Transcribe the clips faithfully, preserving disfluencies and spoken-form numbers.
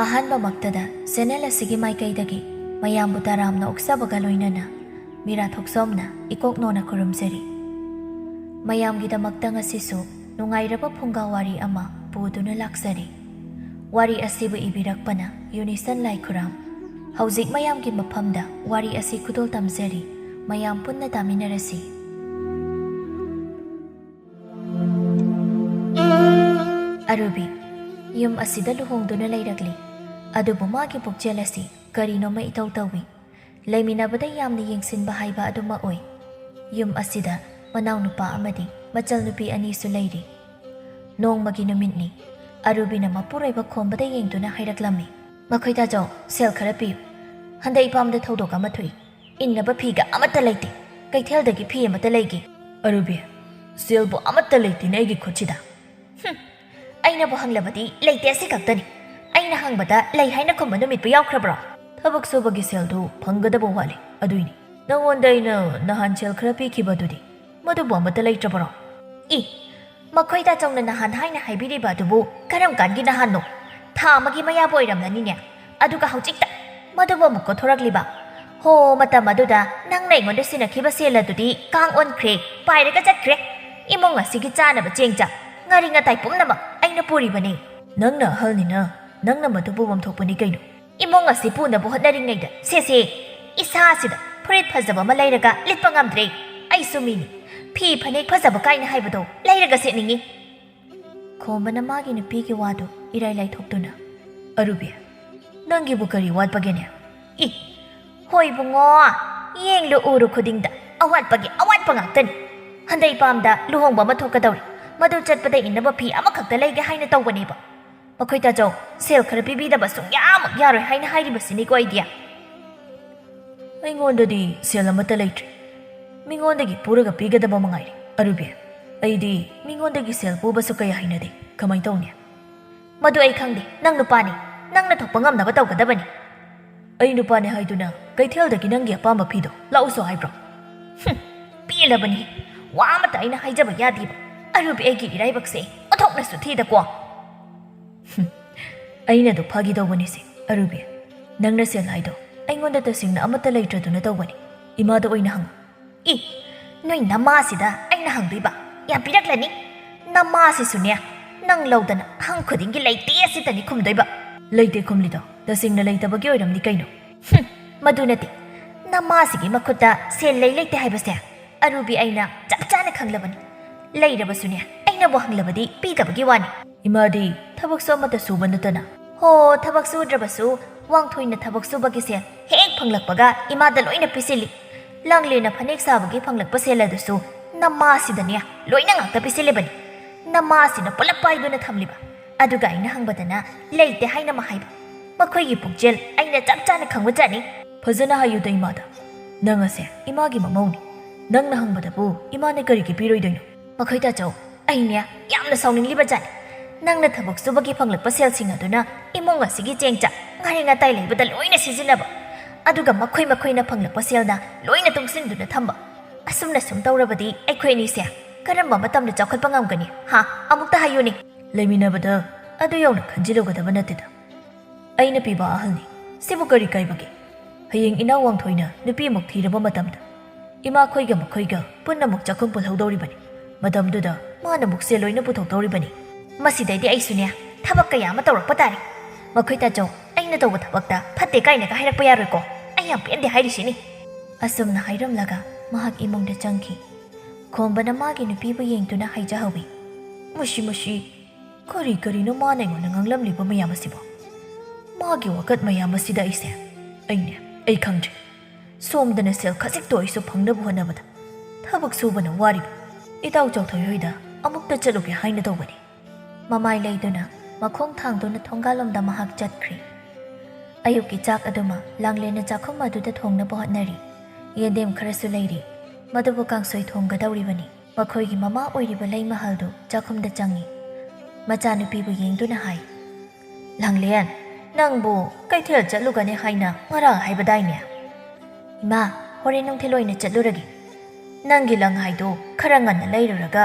ꯑꯍꯥꯟꯕꯃꯛꯇꯗ channel ꯑꯁꯤꯒꯤ ꯃꯥꯏꯀꯩꯗꯒꯤ ꯃꯌꯥꯝꯕꯨ ꯇꯔꯥꯝꯅ ꯑꯣꯛꯆꯕꯒ ꯂꯣꯏꯅꯅ ꯃꯤꯔꯥ ꯊꯣꯛꯆꯣꯝꯅ ꯏꯀꯣꯛ ꯅꯣꯟꯅ ꯈꯨꯔꯨꯝꯖꯔꯤ꯫ ꯃꯌꯥꯝꯒꯤꯗꯃꯛꯇ ꯉꯁꯤꯁꯨ ꯅꯨꯡꯉꯥꯏꯔꯕ ꯐꯨꯡꯒꯥ ꯋꯥꯔꯤ ꯑꯃ ꯄꯨꯗꯨꯅ ꯂꯥꯛꯆꯔꯤ꯫ ꯋꯥꯔꯤ ꯑꯁꯤꯕꯨ ꯏꯕꯤꯔꯛꯄꯅ ꯌꯨꯅꯤꯁꯟ ꯂꯥꯏꯈꯨꯔꯥꯝ꯫ ꯍꯧꯖꯤꯛ ꯃꯌꯥꯝꯒꯤ ꯃꯐꯝꯗ ꯋꯥꯔꯤ ꯑꯁꯤ ꯈꯨꯗꯣꯜ ꯇꯝꯖꯔꯤ꯫ ꯃꯌꯥꯝ ꯄꯨꯟꯅ ꯇꯥꯃꯤꯟꯅꯔꯁꯤ꯫ ꯑꯔꯨꯕꯤ ꯌꯨꯝ ꯑꯁꯤꯗ ꯂꯨꯍꯣꯡꯗꯨꯅ ꯂꯩꯔꯛꯂꯤ꯫ ꯑꯗꯨꯕꯨ ꯃꯥꯒꯤ ꯄꯨꯛꯆꯦꯜ ꯑꯁꯤ ꯀꯔꯤꯅꯣꯃ ꯏꯇꯧ ꯇꯧꯏ꯫ ꯂꯩꯃꯤꯟꯅꯕꯗ ꯌꯥꯝꯅ ꯌꯦꯡꯁꯤꯟꯕ ꯍꯥꯏꯕ ꯑꯗꯨꯃꯛ ꯑꯣꯏ꯫ ꯌꯨꯝ ꯑꯁꯤꯗ ꯃꯅꯥꯎꯅꯨꯄꯥ ꯑꯃꯗꯤ ꯃꯆꯜꯅꯨꯄꯤ ꯑꯅꯤꯁꯨ ꯂꯩꯔꯤ꯫ ꯅꯣꯡꯃꯒꯤ ꯅꯨꯃꯤꯠꯅꯤ꯫ ꯑꯔꯨꯕꯤꯅ ꯃꯄꯨꯔꯣꯏꯕ ꯈꯣꯝꯕꯗ ꯌꯦꯡꯗꯨꯅ ꯍꯥꯏꯔꯛꯂꯝꯃꯤ, "ꯃꯈꯣꯏ ꯇꯥꯖꯧ, ꯁꯦꯜ ꯈꯔ ꯄꯤꯌꯨ꯫ ꯍꯟꯗꯛ ꯏꯄꯥꯝꯗ ꯊꯧꯗꯣꯛ ꯑꯃ ꯊꯣꯛꯏ꯫ ꯏꯟꯅꯕ ꯐꯤꯒ ꯑꯃꯠꯇ ꯂꯩꯇꯦ꯫ ꯀꯩꯊꯦꯜꯗꯒꯤ ꯐꯤ ꯑꯃꯠꯇ ꯂꯩꯒꯦ꯫" "ꯑꯔꯨꯕꯤ, ꯁꯦꯜꯕꯨ ꯑꯃꯠꯇ ꯂꯩꯇꯦꯅꯦ ꯑꯩꯒꯤ ꯈꯨꯠꯁꯤꯗ꯫" "ꯍꯨꯝ, ꯑꯩꯅꯕꯨ ꯍꯪꯂꯕꯗꯤ ꯂꯩꯇꯦ, ꯑꯁꯤ ꯈꯛꯇꯅꯤ꯫ ꯑꯩꯅ ꯍꯪꯕꯗ ꯂꯩ ꯍꯥꯏꯅ ꯈꯨꯝꯕ ꯅꯨꯃꯤꯠꯄꯨ ꯌꯥꯎꯈ꯭ꯔꯕ꯭ꯔꯣ?" "ꯊꯕꯛ ꯁꯨꯕꯒꯤ ꯁꯦꯜꯗꯨ ꯐꯪꯒꯗꯕ ꯋꯥꯠꯂꯤ, ꯑꯗꯨꯏꯅꯤ꯫ ꯅꯉꯣꯟꯗ ꯑꯩꯅ ꯅꯍꯥꯟ ꯁꯦꯜ ꯈꯔ ꯄꯤꯈꯤꯕ ꯑꯗꯨꯗꯤ, ꯃꯗꯨꯕꯨ ꯑꯃꯠꯇ ꯂꯩꯇ꯭ꯔꯕꯔꯣ?" "ꯏ, ꯃꯈꯣꯏ ꯇꯥꯆꯧꯅ ꯅꯍꯥꯟ ꯍꯥꯏꯅ ꯍꯥꯏꯕꯤꯔꯤꯕ ꯑꯗꯨꯕꯨ ꯀꯔꯝ ꯀꯥꯟꯒꯤ ꯅꯍꯥꯟꯅꯣ? ꯊꯥ ꯑꯃꯒꯤ ꯃꯌꯥꯕꯨ ꯑꯣꯏꯔꯝꯂꯅꯤꯅꯦ꯫ ꯑꯗꯨꯒ ꯍꯧꯖꯤꯛꯇ ꯃꯗꯨꯕꯨ ꯑꯃꯨꯛ ꯀꯣꯊꯣꯔꯛꯂꯤꯕ? ꯍꯣ, ꯃꯇꯝ ꯑꯗꯨꯗ ꯅꯪꯅ ꯑꯩꯉꯣꯟꯗ ꯁꯤꯟꯅꯈꯤꯕ ꯁꯦꯜ ꯑꯗꯨꯗꯤ ꯀꯥꯡ ꯑꯣꯟꯈ꯭ꯔꯦ, ꯄꯥꯏꯔꯒ ꯆꯠꯈ꯭ꯔꯦ꯫ ꯏꯃꯨꯡ ꯑꯁꯤꯒꯤ ꯆꯥꯅꯕ ꯆꯦꯡ ꯆꯥꯛ, ꯉꯥꯔꯤ ꯉꯥꯇꯥꯏ ꯄꯨꯝꯅꯃꯛ ꯑꯩꯅ ꯄꯨꯔꯤꯕꯅꯤ꯫" "ꯅꯪꯅ ꯑꯍꯜꯅꯤꯅ ꯅꯪꯅ ꯃꯗꯨ ꯄꯨꯐꯝ ꯊꯣꯛꯄꯅꯤ ꯀꯩꯅꯣ꯫" "ꯏꯃꯨꯡ ꯑꯁꯤ ꯄꯨꯅꯕ ꯍꯣꯠꯅꯔꯤꯉꯩꯗ ꯁꯦꯁꯦ, ꯏꯁꯥ ꯑꯁꯤꯗ ꯐꯨꯔꯤꯠ ꯐꯖꯕ ꯑꯃ ꯂꯩꯔꯒ ꯂꯤꯠꯄ ꯉꯝꯗ꯭ꯔꯦ꯫ ꯑꯩꯁꯨ ꯃꯤꯅꯤ꯫ ꯐꯤ ꯐꯅꯦꯛ ꯐꯖꯕ ꯀꯥꯏꯅ ꯍꯥꯏꯕꯗꯣ ꯂꯩꯔꯒ ꯁꯦꯠꯅꯤꯡꯉꯤ꯫" ꯈꯣꯝꯕꯅ ꯃꯥꯒꯤ ꯅꯨꯄꯤꯒꯤ ꯋꯥꯗꯨ ꯏꯔꯥꯏ ꯂꯥꯏꯊꯣꯛꯇꯨꯅ, "ꯑꯔꯨꯕꯤ, ꯅꯪꯒꯤꯕꯨ ꯀꯔꯤ ꯋꯥꯠꯄꯒꯦꯅꯦ?" "ꯏ, ꯍꯣꯏ ꯏꯕꯨꯡꯉꯣ, ꯌꯦꯡꯂꯨ ꯎꯔꯨ ꯈꯨꯗꯤꯡꯗ ꯑꯋꯥꯠꯄꯒꯤ ꯑꯋꯥꯠꯄ ꯉꯥꯛꯇꯅꯤ꯫ ꯍꯟꯗꯛ ꯏꯄꯥꯝꯗ ꯂꯨꯍꯣꯡꯕ ꯑꯃ ꯊꯣꯛꯀꯗꯧꯔꯤ꯫ ꯃꯗꯨ ꯆꯠꯄꯗ ꯏꯟꯅꯕ ꯐꯤ ꯑꯃꯈꯛꯇ ꯂꯩꯒꯦ ꯍꯥꯏꯅ ꯇꯧꯕꯅꯦꯕ꯫ ꯃꯈꯣꯏ ꯇꯥꯖꯧ, ꯁꯦꯜ ꯈꯔ ꯄꯤꯕꯤꯗꯕ ꯁꯨꯡꯌꯥꯃꯛ ꯌꯥꯔꯣꯏ ꯍꯥꯏꯅ ꯍꯥꯏꯔꯤꯕꯁꯤꯅꯤꯀꯣ ꯑꯩꯗꯤ꯫" "ꯑꯩꯉꯣꯟꯗꯗꯤ ꯁꯦꯜ ꯑꯃꯠꯇ ꯂꯩꯇ꯭ꯔꯤ꯫ ꯃꯤꯉꯣꯟꯗꯒꯤ ꯄꯨꯔꯒ ꯄꯤꯒꯗꯕ ꯃꯉꯥꯏꯔꯦ, ꯑꯔꯨꯕꯤ꯫ ꯑꯩꯗꯤ ꯃꯤꯉꯣꯟꯗꯒꯤ ꯁꯦꯜ ꯄꯨꯕꯁꯨ ꯀꯌꯥ ꯍꯩꯅꯗꯦ꯫ ꯀꯃꯥꯏ ꯇꯧꯅꯤ?" "ꯃꯗꯨ ꯑꯩ ꯈꯪꯗꯦ꯫ ꯅꯪ ꯅꯨꯄꯥꯅꯤ꯫ ꯅꯪꯅ ꯊꯣꯛꯄ ꯉꯝꯅꯕ ꯇꯧꯒꯗꯕꯅꯤ꯫" "ꯑꯩ ꯅꯨꯄꯥꯅꯤ ꯍꯥꯏꯗꯨꯅ ꯀꯩꯊꯦꯜꯗꯒꯤ ꯅꯪꯒꯤ ꯑꯄꯥꯝꯕ ꯐꯤꯗꯣ ꯂꯧꯁꯣ ꯍꯥꯏꯕ꯭ꯔꯣ?" "ꯍꯨꯝ, ꯄꯦꯜꯂꯕꯅꯤ꯫ ꯋꯥ ꯑꯃꯠꯇ ꯑꯩꯅ ꯍꯥꯏꯖꯕ ꯌꯥꯗꯦꯕ꯫ ꯑꯔꯨꯕꯤ, ꯑꯩꯒꯤ ꯏꯔꯥꯏꯕꯛꯁꯦ ꯑꯣꯟꯊꯣꯛꯅꯁꯨ ꯊꯤꯗꯀꯣ꯫" "ꯍꯨꯝ, ꯑꯩꯅ ꯑꯗꯨ ꯐꯥꯒꯤ ꯇꯧꯕꯅꯤꯁꯦ, ꯑꯔꯨꯕꯤ꯫ ꯅꯪꯅ ꯁꯦꯜ ꯍꯥꯏꯗꯣ ꯑꯩꯉꯣꯟꯗ ꯇꯁꯦꯡꯅ ꯑꯃꯠꯇ ꯂꯩꯇ꯭ꯔꯗꯨꯅ ꯇꯧꯕꯅꯤ꯫ ꯏꯃꯥꯗ ꯑꯣꯏꯅ ꯍꯪꯉꯨ꯫ ꯏ, ꯅꯣꯏ ꯅꯃꯥꯁꯤꯗ ꯑꯩꯅ ꯍꯪꯗꯣꯏꯕ? ꯌꯥꯝ ꯄꯤꯔꯛꯂꯅꯤ꯫ ꯅꯃꯥꯁꯤꯁꯨꯅꯦ, ꯅꯪ ꯂꯧꯗꯅ ꯍꯪ ꯈꯨꯗꯤꯡꯒꯤ "ꯂꯩꯇꯦ" ꯑꯁꯤꯇꯅꯤ ꯈꯨꯝꯗꯣꯏꯕ꯫ ꯂꯩꯇꯦ ꯈꯨꯝꯂꯤꯗꯣ ꯇꯁꯦꯡꯅ ꯂꯩꯇꯕꯒꯤ ꯑꯣꯏꯔꯝꯅꯤ ꯀꯩꯅꯣ꯫ ꯍꯨꯝ, ꯃꯗꯨ ꯅꯠꯇꯦ꯫ ꯅꯃꯥꯁꯤꯒꯤ ꯃꯈꯨꯠꯇ ꯁꯦꯜ ꯂꯩ ꯂꯩꯇꯦ ꯍꯥꯏꯕꯁꯦ ꯑꯔꯨꯕꯤ ꯑꯩꯅ ꯆꯞ ꯆꯥꯅ ꯈꯪꯂꯕꯅꯤ꯫ ꯂꯩꯔꯕꯁꯨꯅꯦ, ꯑꯩꯅꯕꯨ ꯍꯪꯂꯕꯗꯤ ꯄꯤꯗꯕꯒꯤ ꯋꯥꯅꯤ꯫ ꯏꯃꯥꯗꯤ ꯊꯕꯛꯁꯨ ꯑꯃꯠꯇ ꯁꯨꯕ ꯅꯠꯇꯅ꯫ ꯍꯣ, ꯊꯕꯛ ꯁꯨꯗ꯭ꯔꯕꯁꯨ ꯋꯥꯡꯊꯣꯏꯅ ꯊꯕꯛ ꯁꯨꯕꯒꯤ ꯁꯦꯜ ꯍꯦꯛ ꯐꯪꯂꯛꯄꯒ ꯏꯃꯥꯗ ꯂꯣꯏꯅ ꯄꯤꯁꯤꯜꯂꯤ꯫ ꯂꯥꯡꯂꯦꯟꯅ ꯐꯅꯦꯛ ꯁꯥꯕꯒꯤ ꯐꯪꯂꯛꯄ ꯁꯦꯜ ꯑꯗꯨꯁꯨ ꯅꯃꯥꯁꯤꯗꯅꯦ ꯂꯣꯏꯅ ꯉꯥꯛꯇ ꯄꯤꯁꯤꯜꯂꯤꯕꯅꯤ꯫ ꯅꯃꯥꯁꯤꯅ ꯄꯨꯂꯞ ꯄꯥꯏꯗꯨꯅ ꯊꯝꯂꯤꯕ꯫ ꯑꯗꯨꯒ ꯑꯩꯅ ꯍꯪꯕꯗꯅ ꯂꯩꯇꯦ ꯍꯥꯏꯅ ꯑꯃ ꯍꯥꯏꯕ꯫ ꯃꯈꯣꯏꯒꯤ ꯄꯨꯛꯆꯦꯜ ꯑꯩꯅ ꯆꯞ ꯆꯥꯅ ꯈꯪꯕꯖꯥꯠꯅꯤ꯫ ꯐꯖꯅ ꯍꯥꯏꯌꯨꯗ ꯏꯃꯥꯗ꯫ ꯅꯪ ꯑꯁꯦ ꯏꯃꯥꯒꯤ ꯃꯃꯧꯅꯤ꯫ ꯅꯪꯅ ꯍꯪꯕꯗꯕꯨ ꯏꯃꯥꯅ ꯀꯔꯤꯒꯤ ꯄꯤꯔꯣꯏꯗꯣꯏꯅꯣ? ꯃꯈꯣꯏ ꯇꯥꯆꯧ, ꯑꯩꯅꯦ ꯌꯥꯝꯅ ꯁꯥꯎꯅꯤꯡꯂꯤꯕ ꯖꯥꯠꯅꯤ꯫ ꯅꯪꯅ ꯊꯕꯛ ꯁꯨꯕꯒꯤ ꯐꯪꯂꯛꯄ ꯁꯦꯜꯁꯤꯡ ꯑꯗꯨꯅ ꯏꯃꯨꯡ ꯑꯁꯤꯒꯤ ꯆꯦꯡ ꯆꯥꯛ, ꯉꯥꯔꯤ ꯉꯥꯇꯥꯏ ꯂꯩꯕꯗ ꯂꯣꯏꯅ ꯁꯤꯖꯤꯟꯅꯕ, ꯑꯗꯨꯒ ꯃꯈꯣꯏ ꯃꯈꯣꯏꯅ ꯐꯪꯂꯛꯄ ꯁꯦꯜꯅ ꯂꯣꯏꯅ ꯇꯨꯡꯁꯤꯟꯗꯨꯅ ꯊꯝꯕ꯫ ꯑꯁꯨꯝꯅ ꯁꯨꯝ ꯇꯧꯔꯕꯗꯤ ꯑꯩꯈꯣꯏ ꯑꯅꯤꯁꯦ ꯀꯔꯝꯕ ꯃꯇꯝꯗ ꯆꯥꯎꯈꯠꯄ ꯉꯝꯒꯅꯤ? ꯍꯥ? ꯑꯃꯨꯛꯇ ꯍꯥꯏꯌꯨꯅꯦ꯫ ꯂꯩꯃꯤꯟꯅꯕꯗ ꯑꯗꯨ ꯌꯧꯅ ꯈꯟꯖꯤꯜꯂꯨꯒꯗꯕ ꯅꯠꯇꯦꯗ꯫ ꯑꯩꯅ ꯄꯤꯕ ꯑꯍꯜꯅꯤ꯫ ꯁꯤꯕꯨ ꯀꯔꯤ ꯀꯥꯏꯕꯒꯦ? ꯍꯌꯦꯡ ꯏꯅꯥꯎ ꯋꯥꯡꯊꯣꯏꯅ ꯅꯨꯄꯤ ꯑꯃꯨꯛ ꯊꯤꯔꯕ ꯃꯇꯝꯗ ꯏꯃꯥꯈꯣꯏꯒ ꯃꯈꯣꯏꯒ ꯄꯨꯟꯅ ꯑꯃꯨꯛ ꯆꯥꯛꯈꯨꯝ ꯄꯨꯜꯍꯧꯗꯧꯔꯤꯕꯅꯤ꯫ ꯃꯇꯝꯗꯨꯗ ꯃꯥꯅ ꯑꯃꯨꯛ ꯁꯦꯜ ꯂꯣꯏꯅ ꯄꯨꯊꯣꯛꯇꯧꯔꯤꯕꯅꯤ꯫ ꯃꯁꯤꯗꯩꯗꯤ ꯑꯩꯁꯨꯅꯦ, ꯊꯕꯛ ꯀꯌꯥ ꯑꯃ ꯇꯧꯔꯛꯄ ꯇꯥꯔꯦ꯫ ꯃꯈꯣꯏ ꯇꯥꯆꯧ, ꯑꯩꯅ ꯇꯧꯕ ꯊꯕꯛꯇ ꯐꯠꯇꯦ ꯀꯥꯏꯅꯒ ꯍꯥꯏꯔꯛꯄ ꯌꯥꯔꯣꯏꯀꯣ꯫ ꯑꯩ ꯌꯥꯝ ꯄꯦꯟꯗꯦ ꯍꯥꯏꯔꯤꯁꯤꯅꯤ꯫ ꯑꯁꯨꯝꯅ ꯍꯥꯏꯔꯝꯂꯒ ꯃꯍꯥꯛ ꯏꯃꯨꯡꯗ ꯆꯪꯈꯤ꯫ ꯈꯣꯝꯕꯅ ꯃꯥꯒꯤ ꯅꯨꯄꯤꯕꯨ ꯌꯦꯡꯗꯨꯅ ꯍꯥꯏꯖꯍꯧꯏ, "ꯃꯁꯤ, ꯃꯁꯤ, ꯀꯔꯤ ꯀꯔꯤꯅꯣ ꯃꯥꯅ ꯑꯩꯉꯣꯟꯗ ꯉꯥꯡꯂꯝꯂꯤꯕ ꯃꯌꯥꯝ ꯑꯁꯤꯕꯣ? ꯃꯥꯒꯤ ꯋꯥꯀꯠ ꯃꯌꯥꯝ ꯑꯁꯤꯗ ꯑꯩꯁꯦ, ꯑꯩꯅꯦ, ꯑꯩ ꯈꯪꯗ꯭ꯔꯦ꯫ ꯁꯣꯝꯗꯅ ꯁꯦꯜ ꯈꯖꯤꯛꯇ ꯑꯣꯏꯁꯨ ꯐꯪꯅꯕ ꯍꯣꯠꯅꯕꯗ ꯊꯕꯛ ꯁꯨꯕꯅ ꯋꯥꯔꯤꯕ꯫ ꯏꯇꯥꯎ ꯆꯥꯎꯊꯣꯏ ꯍꯣꯏꯗ ꯑꯃꯨꯛꯇ ꯆꯠꯂꯨꯒꯦ ꯍꯥꯏꯅ ꯇꯧꯕꯅꯤ꯫" ꯃꯃꯥꯏ ꯂꯩꯗꯨꯅ ꯃꯈꯣꯡ ꯊꯥꯡꯗꯨꯅ ꯊꯣꯡꯒꯥꯜꯂꯣꯝꯗ ꯃꯍꯥꯛ ꯆꯠꯈ꯭ꯔꯦ꯫ ꯑꯌꯨꯛꯀꯤ ꯆꯥꯛ ꯑꯗꯨꯃꯛ ꯂꯥꯡꯂꯦꯟꯅ ꯆꯥꯛꯈꯨꯝ ꯑꯗꯨꯗ ꯊꯣꯡꯅꯕ ꯍꯣꯠꯅꯔꯤ꯫ ꯌꯦꯟꯗꯦꯝ ꯈꯔꯁꯨ ꯂꯩꯔꯤ꯫ ꯃꯗꯨꯕꯨ ꯀꯥꯡꯁꯣꯏ ꯊꯣꯡꯒꯗꯧꯔꯤꯕꯅꯤ꯫ ꯃꯈꯣꯏꯒꯤ ꯃꯃꯥ ꯑꯣꯏꯔꯤꯕ ꯂꯩꯃꯍꯜꯗꯨ ꯆꯥꯛꯈꯨꯝꯗ ꯆꯪꯏ꯫ ꯃꯆꯥꯅꯨꯄꯤꯕꯨ ꯌꯦꯡꯗꯨꯅ ꯍꯥꯏ, "ꯂꯥꯡꯂꯦꯟ, ꯅꯪꯕꯨ ꯀꯩꯊꯦꯜ ꯆꯠꯂꯨꯒꯅꯤ ꯍꯥꯏꯅ ꯉꯔꯥꯡ ꯍꯥꯏꯕꯗꯥꯏꯅꯦ?" "ꯏꯃꯥ, ꯍꯣꯔꯦꯟ ꯅꯨꯡꯊꯤꯜ ꯑꯣꯏꯅ ꯆꯠꯂꯨꯔꯒꯦ꯫ ꯅꯪꯒꯤ ꯂꯪꯍꯥꯏꯗꯨ ꯈꯔ ꯉꯟꯅ ꯂꯩꯔꯨꯔꯒ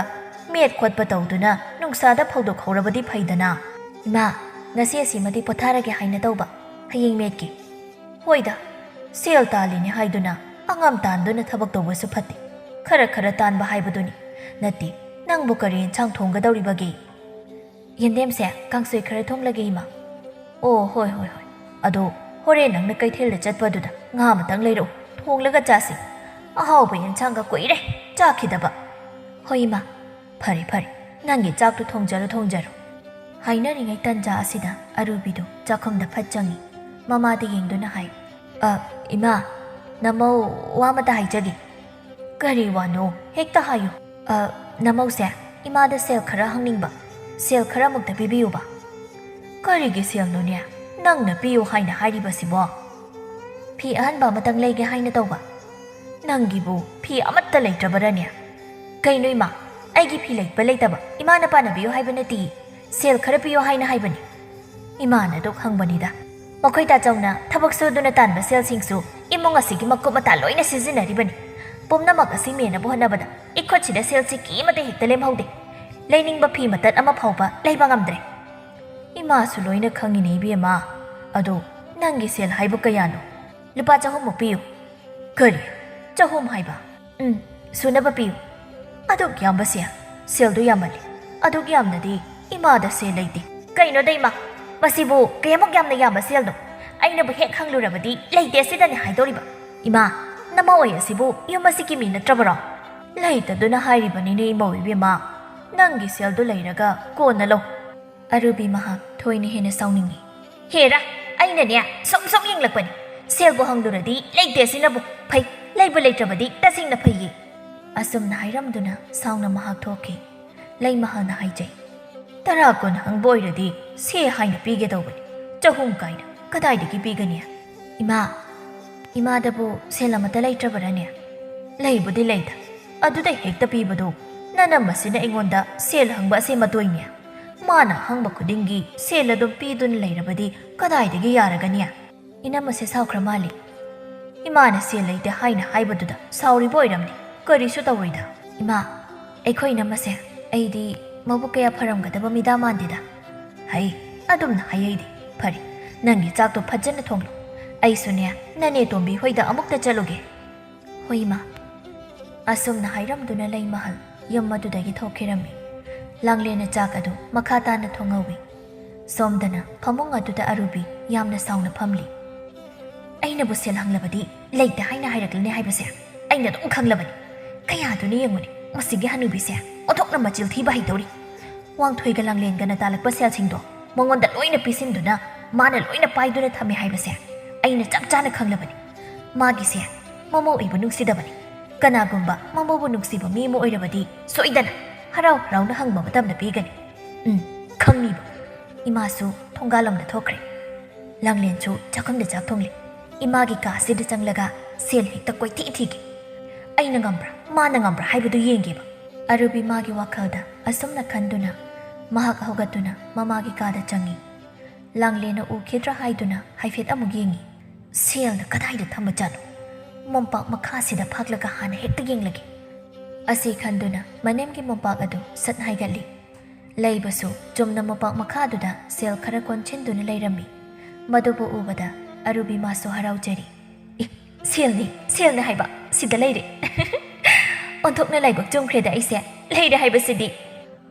ꯃꯦꯠ ꯈꯣꯠꯄ ꯇꯧꯗꯨꯅ ꯅꯨꯡꯁꯥꯗ ꯐꯧꯗꯣꯛꯍꯧꯔꯕꯗꯤ ꯐꯩꯗꯅ꯫" "ꯏꯃꯥ, ꯉꯁꯤ ꯑꯁꯤꯃꯗꯤ ꯄꯣꯊꯥꯔꯒꯦ ꯍꯥꯏꯅ ꯇꯧꯕ꯫ ꯍꯌꯦꯡ ꯃꯦꯠꯀꯦ꯫ ꯍꯣꯏꯗ, ꯁꯦꯜ ꯇꯥꯜꯂꯤꯅꯦ ꯍꯥꯏꯗꯨꯅ ꯑꯉꯝ ꯇꯥꯟꯗꯨꯅ ꯊꯕꯛ ꯇꯧꯕꯁꯨ ꯐꯠꯇꯦ꯫ ꯈꯔ ꯈꯔ ꯇꯥꯟꯕ ꯍꯥꯏꯕꯗꯨꯅꯤ꯫ ꯅꯠꯇꯦ, ꯅꯪꯕꯨ ꯀꯔꯤ ꯌꯦꯟꯁꯥꯡ ꯊꯣꯡꯒꯗꯧꯔꯤꯕꯒꯦ? ꯌꯦꯟꯗꯦꯝꯁꯦ ꯀꯥꯡꯁꯣꯏ ꯈꯔ ꯊꯣꯡꯂꯒꯦ, ꯏꯃꯥ꯫ ꯑꯣ, ꯍꯣꯏ, ꯍꯣꯏ, ꯍꯣꯏ꯫ ꯑꯗꯣ ꯍꯣꯔꯦꯟ ꯅꯪꯅ ꯀꯩꯊꯦꯜꯗ ꯆꯠꯄꯗꯨꯗ ꯉꯥ ꯑꯃꯇꯪ ꯂꯩꯔꯛꯎ, ꯊꯣꯡꯂꯒ ꯆꯥꯁꯤ꯫ ꯑꯍꯥꯎꯕ ꯌꯦꯟꯁꯥꯡꯒ ꯀꯨꯏꯔꯦ ꯆꯥꯈꯤꯗꯕ꯫ ꯍꯣꯏ, ꯏꯃꯥ꯫ ꯐꯔꯦ, ꯐꯔꯦ, ꯅꯪꯒꯤ ꯆꯥꯛꯇꯨ ꯊꯣꯡꯖꯔꯣ, ꯊꯣꯡꯖꯔꯣ꯫ ꯍꯥꯏꯅꯔꯤꯉꯩ ꯇꯟꯖꯥ ꯑꯁꯤꯗ ꯑꯔꯨꯕꯤꯗꯨ ꯆꯥꯛꯈꯨꯝꯗ ꯐꯠ ꯆꯪꯏ꯫ ꯃꯃꯥꯗ ꯌꯦꯡꯗꯨꯅ ꯍꯥꯏ, "ꯑ, ꯏꯃꯥ, ꯅꯃꯧ ꯋꯥ ꯑꯃꯇ ꯍꯥꯏꯖꯒꯦ꯫" "ꯀꯔꯤ ꯋꯥꯅꯣ? ꯍꯦꯛꯇ ꯍꯥꯏꯌꯨ꯫" "ꯑ, ꯅꯃꯧꯁꯦ, ꯏꯃꯥꯗ ꯁꯦꯜ ꯈꯔ ꯍꯪꯅꯤꯡꯕ, ꯁꯦꯜ ꯈꯔ ꯑꯃꯨꯛꯇ ꯄꯤꯕꯤꯌꯨꯕ꯫" "ꯀꯔꯤꯒꯤ ꯁꯦꯜꯅꯣꯅꯦ ꯅꯪꯅ ꯄꯤꯌꯨ ꯍꯥꯏꯅ ꯍꯥꯏꯔꯤꯕꯁꯤꯕꯣ?" "ꯐꯤ ꯑꯍꯟꯕ ꯑꯃꯇꯪ ꯂꯩꯒꯦ ꯍꯥꯏꯅ ꯇꯧꯕ꯫" "ꯅꯪꯒꯤꯕꯨ ꯐꯤ ꯑꯃꯠꯇ ꯂꯩꯇ꯭ꯔꯕꯔꯅꯦ?" "ꯀꯩꯅꯣ ꯏꯃꯥ, ꯑꯩꯒꯤ ꯐꯤ ꯂꯩꯕ ꯂꯩꯇꯕ ꯏꯃꯥꯅ ꯄꯥꯟꯅꯕꯤꯌꯨ ꯍꯥꯏꯕ ꯅꯠꯇꯦ, ꯁꯦꯜ ꯈꯔ ꯄꯤꯌꯨ ꯍꯥꯏꯅ ꯍꯥꯏꯕꯅꯤ꯫" "ꯏꯃꯥꯅ ꯑꯗꯨꯛ ꯍꯪꯕꯅꯤꯗ, ꯃꯈꯣꯏ ꯇꯥꯆꯧꯅ ꯊꯕꯛ ꯁꯨꯗꯨꯅ ꯇꯥꯟꯕ ꯁꯦꯜꯁꯤꯡꯁꯨ ꯏꯃꯨꯡ ꯑꯁꯤꯒꯤ ꯃꯀꯨꯞ ꯃꯇꯥ ꯂꯣꯏꯅ ꯁꯤꯖꯤꯟꯅꯔꯤꯕꯅꯤ꯫ ꯄꯨꯝꯅꯃꯛ ꯑꯁꯤ ꯃꯦꯟꯅꯕ ꯍꯣꯠꯅꯕꯗ ꯏꯈꯨꯠꯁꯤꯗ ꯁꯦꯜ ꯁꯤꯀꯤ ꯑꯃꯠꯇ ꯍꯦꯛꯇ ꯂꯦꯝꯍꯧꯗꯦ꯫ ꯂꯩꯅꯤꯡꯕ ꯐꯤ ꯃꯇꯠ ꯑꯃ ꯐꯥꯎꯕ ꯂꯩꯕ ꯉꯝꯗ꯭ꯔꯦ꯫" "ꯏꯃꯥꯁꯨ ꯂꯣꯏꯅ ꯈꯪꯉꯤꯅꯦ ꯏꯕꯦꯝꯃ꯫ ꯑꯗꯣ ꯅꯪꯒꯤ ꯁꯦꯜ ꯍꯥꯏꯕꯨ ꯀꯌꯥꯅꯣ?" "ꯂꯨꯄꯥ ꯆꯍꯨꯝꯃꯨꯛ ꯄꯤꯌꯨ꯫" "ꯀꯔꯤ? ꯆꯍꯨꯝ ꯍꯥꯏꯕ?" "ꯎꯝ, ꯁꯨꯅꯕ ꯄꯤꯌꯨ꯫" "ꯑꯗꯨꯛ ꯌꯥꯝꯕ ꯁꯦꯜ? ꯁꯦꯜꯗꯨ ꯌꯥꯝꯃꯜꯂꯤ꯫ ꯑꯗꯨꯛ ꯌꯥꯝꯅꯗꯤ ꯏꯃꯥꯗ ꯁꯦꯜ ꯂꯩꯇꯦ꯫" "ꯀꯩꯅꯣꯗ ꯏꯃꯥ, ꯃꯁꯤꯕꯨ ꯀꯌꯥꯃꯨꯛ ꯌꯥꯝꯅ ꯌꯥꯝꯕ ꯁꯦꯜꯅꯣ? ꯑꯩꯅꯕꯨ ꯍꯦꯛ ꯈꯪꯂꯨꯔꯕꯗꯤ ꯂꯩꯇꯦ ꯁꯤꯗꯅꯤ ꯍꯥꯏꯗꯣꯔꯤꯕ꯫" "ꯏꯃꯥ, ꯅꯃꯧ ꯑꯣꯏ ꯑꯁꯤꯕꯨ ꯌꯨꯝ ꯑꯁꯤꯒꯤ ꯃꯤ ꯅꯠꯇ꯭ꯔꯕꯔꯣ?" "ꯂꯩꯇꯗꯨꯅ ꯍꯥꯏꯔꯤꯕꯅꯤꯅꯦ ꯏꯃꯧ ꯏꯕꯦꯝꯃ꯫ ꯅꯪꯒꯤ ꯁꯦꯜꯗꯨ ꯂꯩꯔꯒ ꯀꯣꯟꯅ ꯂꯧ꯫" ꯑꯔꯨꯕꯤ ꯃꯍꯥꯛ ꯊꯣꯏꯅ ꯍꯦꯟꯅ ꯁꯥꯎꯅꯤꯡꯉꯤ꯫ "ꯍꯦꯔꯥ, ꯑꯩꯅꯅꯦ ꯁꯨꯝ ꯁꯨꯝ ꯌꯦꯡꯂꯛꯄꯅꯤ꯫ ꯁꯦꯜꯕꯨ ꯍꯪꯂꯨꯔꯗꯤ ꯂꯩꯇꯦ ꯁꯤꯅꯕꯨ ꯐꯩ, ꯂꯩꯕ ꯂꯩꯇ꯭ꯔꯕꯗꯤ ꯇꯁꯦꯡꯅ ꯐꯩꯌꯦ꯫" ꯑꯁꯨꯝꯅ ꯍꯥꯏꯔꯝꯗꯨꯅ ꯁꯥꯎꯅ ꯃꯍꯥꯛ ꯊꯣꯛꯈꯤ꯫ ꯂꯩꯃꯍꯜꯅ ꯍꯥꯏꯖꯩ, "ꯇꯔꯥ ꯀꯨꯟ ꯍꯪꯕ ꯑꯣꯏꯔꯗꯤ ꯁꯦ ꯍꯥꯏꯅ ꯄꯤꯒꯦ ꯇꯧꯕꯅꯤ, ꯆꯍꯨꯝ ꯀꯥꯏꯅ ꯀꯗꯥꯏꯗꯒꯤ ꯄꯤꯒꯅꯤ?" "ꯏꯃꯥ, ꯏꯃꯥꯗꯕꯨ ꯁꯦꯜ ꯑꯃꯠꯇ ꯂꯩꯇ꯭ꯔꯕꯔꯅꯦ?" "ꯂꯩꯕꯨꯗꯤ ꯂꯩꯗ, ꯑꯗꯨꯗ ꯍꯦꯛꯇ ꯄꯤꯕꯗꯨ ꯅꯅꯝꯃꯁꯤꯅ ꯑꯩꯉꯣꯟꯗ ꯁꯦꯜ ꯍꯪꯕ ꯑꯁꯦ ꯃꯇꯣꯏꯅꯦ꯫ ꯃꯥꯅ ꯍꯪꯕ ꯈꯨꯗꯤꯡꯒꯤ ꯁꯦꯜ ꯑꯗꯨꯝ ꯄꯤꯗꯨꯅ ꯂꯩꯔꯕꯗꯤ ꯀꯗꯥꯏꯗꯒꯤ ꯌꯥꯔꯒꯅꯤ?" ꯏꯅꯝꯃꯁꯦ ꯁꯥꯎꯈ꯭ꯔ ꯃꯥꯜꯂꯤ꯫ "ꯏꯃꯥꯅ ꯁꯦꯜ ꯂꯩꯇꯦ ꯍꯥꯏꯅ ꯍꯥꯏꯕꯗꯨꯗ ꯁꯥꯎꯔꯤꯕ ꯑꯣꯏꯔꯝꯅꯤ, ꯀꯔꯤꯁꯨ ꯇꯧꯔꯣꯏꯗ꯫" "ꯏꯃꯥ, ꯑꯩꯈꯣꯏ ꯏꯅꯝꯃꯁꯦ ꯑꯩꯗꯤ ꯃꯕꯨꯛ ꯀꯌꯥ ꯐꯔꯝꯒꯗꯕ ꯃꯤꯗꯥ ꯃꯥꯟꯗꯦꯗ꯫" "ꯍꯩ, ꯑꯗꯨꯝꯅ ꯍꯥꯏ ꯑꯩꯗꯤ꯫ "ꯐꯔꯦ, ꯅꯪꯒꯤ ꯆꯥꯛꯇꯣ ꯐꯖꯅ ꯊꯣꯡꯂꯨ꯫ ꯑꯩꯁꯨꯅꯦ, ꯅꯅꯦ ꯇꯣꯝꯕꯤ ꯍꯣꯏꯗ ꯑꯃꯨꯛꯇ ꯆꯠꯂꯨꯒꯦ꯫" "ꯍꯣꯏ, ꯏꯃꯥ꯫" ꯑꯁꯨꯝꯅ ꯍꯥꯏꯔꯝꯗꯨꯅ ꯂꯩꯃꯍꯜ ꯌꯨꯝ ꯑꯗꯨꯗꯒꯤ ꯊꯣꯛꯈꯤꯔꯝꯃꯤ꯫ ꯂꯥꯡꯂꯦꯟꯅ ꯆꯥꯛ ꯑꯗꯨ ꯃꯈꯥ ꯇꯥꯅ ꯊꯣꯡꯍꯧꯏ꯫ ꯁꯣꯝꯗꯅ ꯐꯃꯨꯡ ꯑꯗꯨꯗ ꯑꯔꯨꯕꯤ ꯌꯥꯝꯅ ꯁꯥꯎꯅ ꯐꯝꯂꯤ꯫ "ꯑꯩꯅꯕꯨ ꯁꯦꯜ ꯍꯪꯂꯕꯗꯤ ꯂꯩꯇꯦ ꯍꯥꯏꯅ ꯍꯥꯏꯔꯛꯂꯅꯤ ꯍꯥꯏꯕꯁꯦ ꯑꯩꯅ ꯑꯗꯨꯝ ꯈꯪꯂꯕꯅꯤ꯫ ꯀꯌꯥꯗꯨꯅꯤ ꯌꯦꯡꯉꯨꯅꯦ, ꯃꯁꯤꯒꯤ ꯍꯅꯨꯕꯤꯁꯦ ꯑꯣꯟꯊꯣꯛꯅ ꯃꯆꯤꯜ ꯊꯤꯕ ꯍꯩꯗꯧꯔꯤ꯫ ꯋꯥꯡꯊꯣꯏꯒ ꯂꯥꯡꯂꯦꯟꯒꯅ ꯇꯥꯜꯂꯛꯄ ꯁꯦꯜꯁꯤꯡꯗꯣ ꯃꯉꯣꯟꯗ ꯂꯣꯏꯅ ꯄꯤꯁꯤꯟꯗꯨꯅ ꯃꯥꯅ ꯂꯣꯏꯅ ꯄꯥꯏꯗꯨꯅ ꯊꯝꯃꯦ ꯍꯥꯏꯕꯁꯦ ꯑꯩꯅ ꯆꯞ ꯆꯥꯅ ꯈꯪꯂꯕꯅꯤ꯫ ꯃꯥꯒꯤꯁꯦ ꯃꯃꯧ ꯑꯩꯕꯨ ꯅꯨꯡꯁꯤꯗꯕꯅꯤ꯫ ꯀꯅꯥꯒꯨꯝꯕ ꯃꯃꯧꯕꯨ ꯅꯨꯡꯁꯤꯕ ꯃꯤ ꯑꯃ ꯑꯣꯏꯔꯕꯗꯤ ꯁꯣꯏꯗꯅ ꯍꯔꯥꯎ ꯍꯔꯥꯎꯅ ꯍꯪꯕ ꯃꯇꯝꯗ ꯄꯤꯒꯅꯤ꯫ ꯎꯝ, ꯈꯪꯅꯤꯕ꯫" ꯏꯃꯥꯁꯨ ꯊꯣꯡꯒꯥꯜꯂꯣꯝꯗ ꯊꯣꯛꯈ꯭ꯔꯦ꯫ ꯂꯥꯡꯂꯦꯟꯁꯨ ꯆꯥꯛꯈꯨꯝꯗ ꯆꯥꯛ ꯊꯣꯡꯂꯤ꯫ ꯏꯃꯥꯒꯤ ꯀꯥꯁꯤꯗ ꯆꯪꯂꯒ ꯁꯦꯜ ꯍꯦꯛꯇ ꯀꯣꯏꯊꯤ ꯊꯤꯒꯦ꯫ ꯑꯩꯅ ꯉꯝꯕ꯭ꯔꯥ, ꯃꯥꯅ ꯉꯝꯕ꯭ꯔꯥ ꯍꯥꯏꯕꯗꯨ ꯌꯦꯡꯒꯦꯕ꯫ ꯑꯔꯨꯕꯤ ꯃꯥꯒꯤ ꯋꯥꯈꯜꯗ ꯑꯁꯨꯝꯅ ꯈꯟꯗꯨꯅ ꯃꯍꯥꯛ ꯍꯧꯒꯠꯇꯨꯅ ꯃꯃꯥꯒꯤ ꯀꯥꯗ ꯆꯪꯉꯤ꯫ ꯂꯥꯡꯂꯦꯟꯅ ꯎꯈꯤꯗ꯭ꯔꯥ ꯍꯥꯏꯗꯨꯅ ꯍꯥꯏꯐꯦꯠ ꯑꯃꯨꯛ ꯌꯦꯡꯉꯤ꯫ ꯁꯦꯜꯅ ꯀꯗꯥꯏꯗ ꯊꯝꯕꯖꯥꯠꯅꯣ? ꯃꯣꯝꯄꯥꯛ ꯃꯈꯥꯁꯤꯗ ꯐꯥꯛꯂꯒ ꯍꯥꯟꯅ ꯍꯦꯛꯇ ꯌꯦꯡꯂꯒꯦ꯫ ꯑꯁꯤ ꯈꯟꯗꯨꯅ ꯃꯅꯦꯝꯒꯤ ꯃꯣꯝꯄꯥꯛ ꯑꯗꯨ ꯁꯠ ꯍꯥꯏꯒꯠꯂꯤ꯫ ꯂꯩꯕꯁꯨ ꯆꯨꯝꯅ ꯃꯣꯝꯄꯥꯛ ꯃꯈꯥꯗꯨꯗ ꯁꯦꯜ ꯈꯔ ꯀꯣꯟꯁꯤꯟꯗꯨꯅ ꯂꯩꯔꯝꯃꯤ꯫ ꯃꯗꯨꯕꯨ ꯎꯕꯗ ꯑꯔꯨꯕꯤ ꯃꯥꯁꯨ ꯍꯔꯥꯎꯖꯔꯤ꯫ "ꯑꯦ, ꯁꯦꯜꯅꯤ, ꯁꯦꯜꯅꯤ ꯍꯥꯏꯕ, ꯁꯤꯗ ꯂꯩꯔꯦ꯫" "ꯑꯣꯟꯊꯣꯛꯅ ꯂꯥꯏꯕꯛ ꯆꯨꯝꯈ꯭ꯔꯦꯗ ꯑꯩꯁꯦ, ꯂꯩꯔꯦ ꯍꯥꯏꯕꯁꯤꯗꯤ꯫"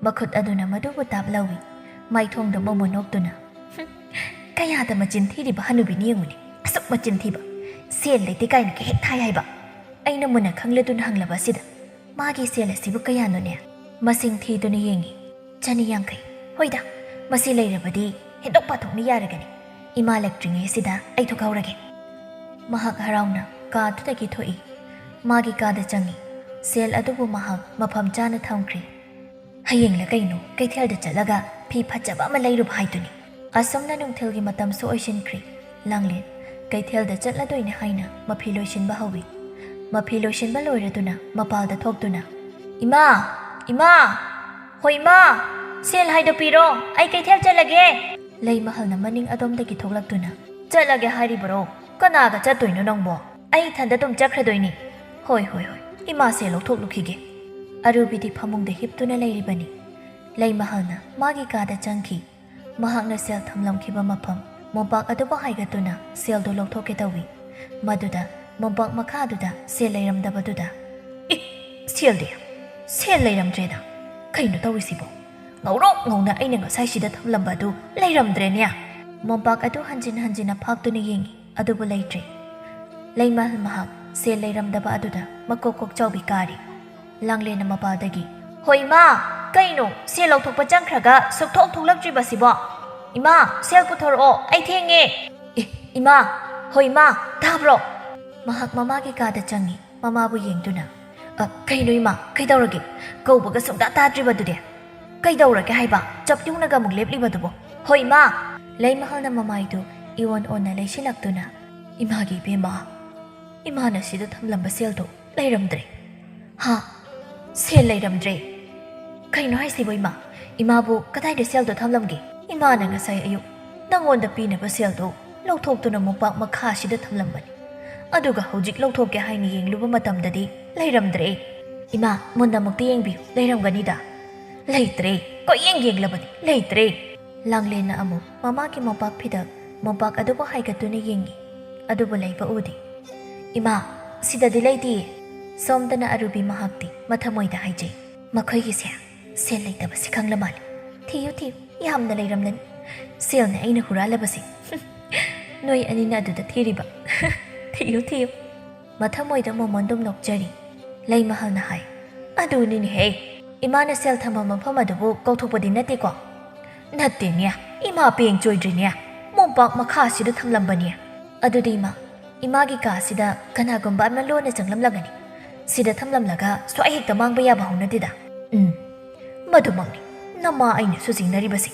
ꯃꯈꯨꯠ ꯑꯗꯨꯅ ꯃꯗꯨꯕꯨ ꯇꯥꯞ ꯂꯧꯏ꯫ ꯃꯥꯏꯊꯣꯡꯗ ꯃꯣꯃꯣ ꯅꯣꯛꯇꯨꯅ, "ꯍꯨꯝ, ꯀꯌꯥꯗ ꯃꯆꯤꯟ ꯊꯤꯔꯤꯕ ꯍꯅꯨꯕꯤꯅꯤ ꯌꯦꯡꯉꯨꯅꯦ, ꯑꯁꯨꯛ ꯃꯆꯤꯟ ꯊꯤꯕ꯫ ꯁꯦꯜ ꯂꯩꯇꯦ ꯀꯥꯏꯅ ꯀꯩꯍꯦꯛ ꯊꯥꯏ ꯍꯥꯏꯕ꯫ ꯑꯩꯅ ꯃꯨꯟꯅ ꯈꯪꯂꯗꯨꯅ ꯍꯪꯂꯕ ꯑꯁꯤꯗ, ꯃꯥꯒꯤ ꯁꯦꯜ ꯑꯁꯤꯕꯨ ꯀꯌꯥꯅꯣꯅꯦ?" ꯃꯁꯤꯡ ꯊꯤꯗꯨꯅ ꯌꯦꯡꯉꯤ꯫ "ꯆꯅꯤ ꯌꯥꯡꯈꯩ꯫ ꯍꯣꯏꯗ, ꯃꯁꯤ ꯂꯩꯔꯕꯗꯤ ꯍꯦꯟꯗꯣꯛ ꯄꯥꯊꯣꯛꯅ ꯌꯥꯔꯒꯅꯤ꯫ ꯏꯃꯥ ꯂꯩꯇ꯭ꯔꯤꯉꯩꯁꯤꯗ ꯑꯩ ꯊꯣꯛꯍꯧꯔꯒꯦ꯫" ꯃꯍꯥꯛ ꯍꯔꯥꯎꯅ ꯀꯥꯗꯨꯗꯒꯤ ꯊꯣꯛꯏ꯫ ꯃꯥꯒꯤ ꯀꯥꯗ ꯆꯪꯉꯤ꯫ ꯁꯦꯜ ꯑꯗꯨꯕꯨ ꯃꯍꯥꯛ ꯃꯐꯝ ꯆꯥꯅ ꯊꯝꯈ꯭ꯔꯦ꯫ ꯍꯌꯦꯡꯂ ꯀꯩꯅꯣ ꯀꯩꯊꯦꯜꯗ ꯆꯠꯂꯒ ꯐꯤ ꯐꯖꯕ ꯑꯃ ꯂꯩꯔꯨꯕ ꯍꯥꯏꯗꯨꯅꯤ꯫ ꯑꯁꯨꯝꯅ ꯅꯨꯡꯊꯤꯜꯒꯤ ꯃꯇꯝꯁꯨ ꯑꯣꯏꯁꯤꯟꯈ꯭ꯔꯦ꯫ ꯂꯥꯡꯂꯦꯟ ꯀꯩꯊꯦꯜꯗ ꯆꯠꯂꯗꯣꯏꯅꯦ ꯍꯥꯏꯅ ꯃꯐꯤ ꯂꯣꯏꯁꯤꯟꯕ ꯍꯧꯏ꯫ ꯃꯐꯤ ꯂꯣꯏꯁꯤꯟꯕ ꯂꯣꯏꯔꯗꯨꯅ ꯃꯄꯥꯜꯗ ꯊꯣꯛꯇꯨꯅ, "ꯏꯃꯥ! ꯏꯃꯥ! ꯍꯣ ꯏꯃꯥ! ꯁꯦꯜ ꯍꯥꯏꯗꯣ ꯄꯤꯔꯣ, ꯑꯩ ꯀꯩꯊꯦꯜ ꯆꯠꯂꯒꯦ!" ꯂꯩꯃꯍꯜꯅ ꯃꯅꯤꯡ ꯑꯗꯣꯝꯗꯒꯤ ꯊꯣꯛꯂꯛꯇꯨꯅ, "ꯆꯠꯂꯒꯦ ꯍꯥꯏꯔꯤꯕꯔꯣ? ꯀꯅꯥꯒ ꯆꯠꯇꯣꯏꯅꯣ ꯅꯪꯕꯣ? ꯑꯩ ꯏꯊꯟꯗ ꯑꯗꯨꯝ ꯆꯠꯈ꯭ꯔꯗꯣꯏꯅꯤ꯫" "ꯍꯣꯏ, ꯍꯣꯏ, ꯍꯣꯏ, ꯏꯃꯥ ꯁꯦꯜ ꯂꯧꯊꯣꯛꯂꯨꯈꯤꯒꯦ꯫" ꯑꯔꯨꯕꯤꯗꯤ ꯐꯃꯨꯡꯗ ꯍꯤꯞꯇꯨꯅ ꯂꯩꯔꯤꯕꯅꯤ꯫ ꯂꯩꯃꯍꯜꯅ ꯃꯥꯒꯤ ꯀꯥꯗ ꯆꯪꯈꯤ꯫ ꯃꯍꯥꯛꯅ ꯁꯦꯜ ꯊꯝꯂꯝꯈꯤꯕ ꯃꯐꯝ ꯃꯣꯝꯄꯥꯛ ꯑꯗꯨꯕꯨ ꯍꯥꯏꯒꯠꯇꯨꯅ ꯁꯦꯜꯗꯨ ꯂꯧꯊꯣꯛꯀꯦ ꯇꯧꯏ꯫ ꯃꯗꯨꯗ ꯃꯣꯝꯄꯥꯛ ꯃꯈꯥꯗꯨꯗ ꯁꯦꯜ ꯂꯩꯔꯝꯗꯕꯗꯨꯗ, "ꯑꯦ, ꯁꯦꯜꯗꯤ? ꯁꯦꯜ ꯂꯩꯔꯝꯗ꯭ꯔꯦꯗ꯫ ꯀꯩꯅꯣ ꯇꯧꯔꯤꯁꯤꯕꯣ? ꯉꯧꯔꯣꯛ ꯉꯧꯅ ꯑꯩꯅ ꯉꯁꯥꯏ ꯁꯤꯗ ꯊꯝꯂꯝꯕ ꯑꯗꯨ ꯂꯩꯔꯝꯗ꯭ꯔꯦꯅꯦ!" ꯃꯣꯝꯄꯥꯛ ꯑꯗꯨ ꯍꯟꯖꯤꯟ ꯍꯟꯖꯤꯟꯅ ꯐꯥꯛꯇꯨꯅ ꯌꯦꯡꯏ, ꯑꯗꯨꯕꯨ ꯂꯩꯇ꯭ꯔꯦ꯫ ꯂꯩꯃꯍꯜ ꯃꯍꯥꯛ ꯁꯦꯜ ꯂꯩꯔꯝꯗꯕ ꯑꯗꯨꯗ ꯃꯀꯣꯛ ꯀꯣꯛ ꯆꯥꯎꯕꯤ ꯀꯥꯔꯤ꯫ ꯂꯥꯡꯂꯦꯟꯅ ꯃꯄꯥꯜꯗꯒꯤ, "ꯍꯣ ꯏꯃꯥ, ꯀꯩꯅꯣ ꯁꯦꯜ ꯂꯧꯊꯣꯛꯄ ꯆꯪꯈ꯭ꯔꯒ ꯁꯨꯛꯊꯣꯛ ꯊꯣꯛꯂꯛꯇ꯭ꯔꯤꯕꯁꯤꯕꯣ? ꯏꯃꯥ, ꯁꯦꯜ ꯄꯨꯊꯣꯔꯛꯑꯣ, ꯑꯩ ꯊꯦꯡꯉꯦ!" "ꯑꯦ, ꯏꯃꯥ, ꯍꯣ ꯏꯃꯥ, ꯇꯥꯕ꯭ꯔꯣ?" ꯃꯍꯥꯛ ꯃꯃꯥꯒꯤ ꯀꯥꯗ ꯆꯪꯉꯤ, ꯃꯃꯥꯕꯨ ꯌꯦꯡꯗꯨꯅ꯫ "ꯑ, ꯀꯩꯅꯣ ꯏꯃꯥ, ꯀꯩꯗꯧꯔꯒꯦ? ꯀꯧꯕꯒ ꯁꯨꯡꯇꯥ ꯇꯥꯗ꯭ꯔꯤꯕꯗꯨꯗꯤ? ꯀꯩꯗꯧꯔꯒꯦ ꯍꯥꯏꯕ? ꯆꯞ ꯌꯨꯡꯅꯒ ꯑꯃꯨꯛ ꯂꯦꯞꯂꯤꯕꯗꯨꯕꯨ? ꯍꯣ ꯏꯃꯥ!" ꯂꯩꯃꯍꯜꯅ ꯃꯃꯥꯏꯗꯨ ꯏꯑꯣꯟ ꯑꯣꯟꯅ ꯂꯩꯁꯤꯜꯂꯛꯇꯨꯅ, "ꯏꯃꯥꯒꯤ ꯏꯕꯦꯝꯃ, ꯏꯃꯥꯅ ꯁꯤꯗ ꯊꯝꯂꯝꯕ ꯁꯦꯜꯗꯣ ꯂꯩꯔꯝꯗ꯭ꯔꯦ!" "ꯍꯥ? ꯁꯦꯜ ꯂꯩꯔꯝꯗ꯭ꯔꯦ? ꯀꯩꯅꯣ ꯍꯥꯏꯁꯤꯕꯣ ꯏꯃꯥ? ꯏꯃꯥꯕꯨ ꯀꯗꯥꯏꯗ ꯁꯦꯜꯗꯣ ꯊꯝꯂꯝꯒꯦ? ꯏꯃꯥꯅ ꯉꯁꯥꯏ ꯑꯌꯨꯛ ꯅꯪꯉꯣꯟꯗ ꯄꯤꯅꯕ ꯁꯦꯜꯗꯣ ꯂꯧꯊꯣꯛꯇꯨꯅ ꯃꯣꯝꯄꯥꯛ ꯃꯈꯥ ꯑꯁꯤꯗ ꯊꯝꯂꯝꯕꯅꯤ꯫ ꯑꯗꯨꯒ ꯍꯧꯖꯤꯛ ꯂꯧꯊꯣꯛꯀꯦ ꯍꯥꯏꯅ ꯌꯦꯡꯂꯨꯕ ꯃꯇꯝꯗꯗꯤ ꯂꯩꯔꯝꯗ꯭ꯔꯦ꯫ ꯏꯃꯥ, ꯃꯨꯟꯅ ꯑꯃꯨꯛꯇ ꯌꯦꯡꯕꯤꯌꯨ, ꯂꯩꯔꯝꯒꯅꯤꯗ꯫" "ꯂꯩꯇ꯭ꯔꯦ, ꯀꯣꯏꯌꯦꯡ ꯌꯦꯡꯂꯕꯅꯤ, ꯂꯩꯇ꯭ꯔꯦ!" ꯂꯥꯡꯂꯦꯟꯅ ꯑꯃꯨꯛ ꯃꯃꯥꯒꯤ ꯃꯣꯝꯄꯥꯛ ꯐꯤꯗꯛ, ꯃꯣꯝꯄꯥꯛ ꯑꯗꯨꯕꯨ ꯍꯥꯏꯒꯠꯇꯨꯅ ꯌꯦꯡꯉꯤ, ꯑꯗꯨꯕꯨ ꯂꯩꯕ ꯎꯗꯦ꯫ "ꯏꯃꯥ, ꯁꯤꯗꯗꯤ ꯂꯩꯇꯤꯌꯦ꯫" ꯁꯣꯝꯗꯅ ꯑꯔꯨꯕꯤ ꯃꯍꯥꯛꯇꯤ ꯃꯊꯃꯣꯏꯗ ꯍꯥꯏꯖꯩ, "ꯃꯈꯣꯏꯒꯤꯁꯦ ꯁꯦꯜ ꯂꯩꯇꯕꯁꯤ ꯈꯪꯂ ꯃꯥꯜꯂꯦ꯫ ꯊꯤꯌꯨ, ꯊꯤꯌꯨ, ꯌꯥꯝꯅ ꯂꯩꯔꯝꯂꯅꯤ꯫ ꯁꯦꯜꯅ ꯑꯩꯅ ꯍꯨꯔꯥꯜꯂꯕꯁꯦ꯫ ꯅꯣꯏ ꯑꯅꯤꯅ ꯑꯗꯨꯗ ꯊꯤꯔꯤꯕ꯫ ꯊꯤꯌꯨ, ꯊꯤꯌꯨ꯫" ꯃꯊꯃꯣꯏꯗ ꯃꯣꯃꯣꯟꯗꯨꯝ ꯅꯣꯛꯆꯔꯤ꯫ ꯂꯩꯃꯍꯜꯅ ꯍꯥꯏ, "ꯑꯗꯨꯅꯤꯅꯦꯍꯦ, ꯏꯃꯥꯅ ꯁꯦꯜ ꯊꯝꯕ ꯃꯐꯝ ꯑꯗꯨꯕꯨ ꯀꯧꯊꯣꯛꯄꯗꯤ ꯅꯠꯇꯦꯀꯣ?" "ꯅꯠꯇꯦꯅꯦ, ꯏꯃꯥ ꯄꯦꯡ ꯆꯣꯏꯗ꯭ꯔꯤꯅꯦ, ꯃꯣꯝꯄꯥꯛ ꯃꯈꯥꯁꯤꯗ ꯊꯝꯂꯝꯕꯅꯦ꯫" "ꯑꯗꯨꯗꯤ ꯏꯃꯥ, ꯏꯃꯥꯒꯤ ꯀꯥ ꯑꯁꯤꯗ ꯀꯅꯥꯒꯨꯝꯕ ꯑꯃ ꯂꯣꯟꯅ ꯆꯪꯂꯝꯂꯒꯅꯤ꯫ ꯁꯤꯗ ꯊꯝꯂꯝꯂꯒ ꯁ꯭ꯋꯥꯏ ꯍꯦꯛꯇ ꯃꯥꯡꯕ ꯌꯥꯕ ꯍꯧꯅꯗꯦꯗ꯫" "ꯎꯝ, ꯃꯗꯨꯃꯛꯅꯤ ꯅꯃꯥ ꯑꯩꯅꯁꯨ ꯆꯤꯡꯅꯔꯤꯕꯁꯦ꯫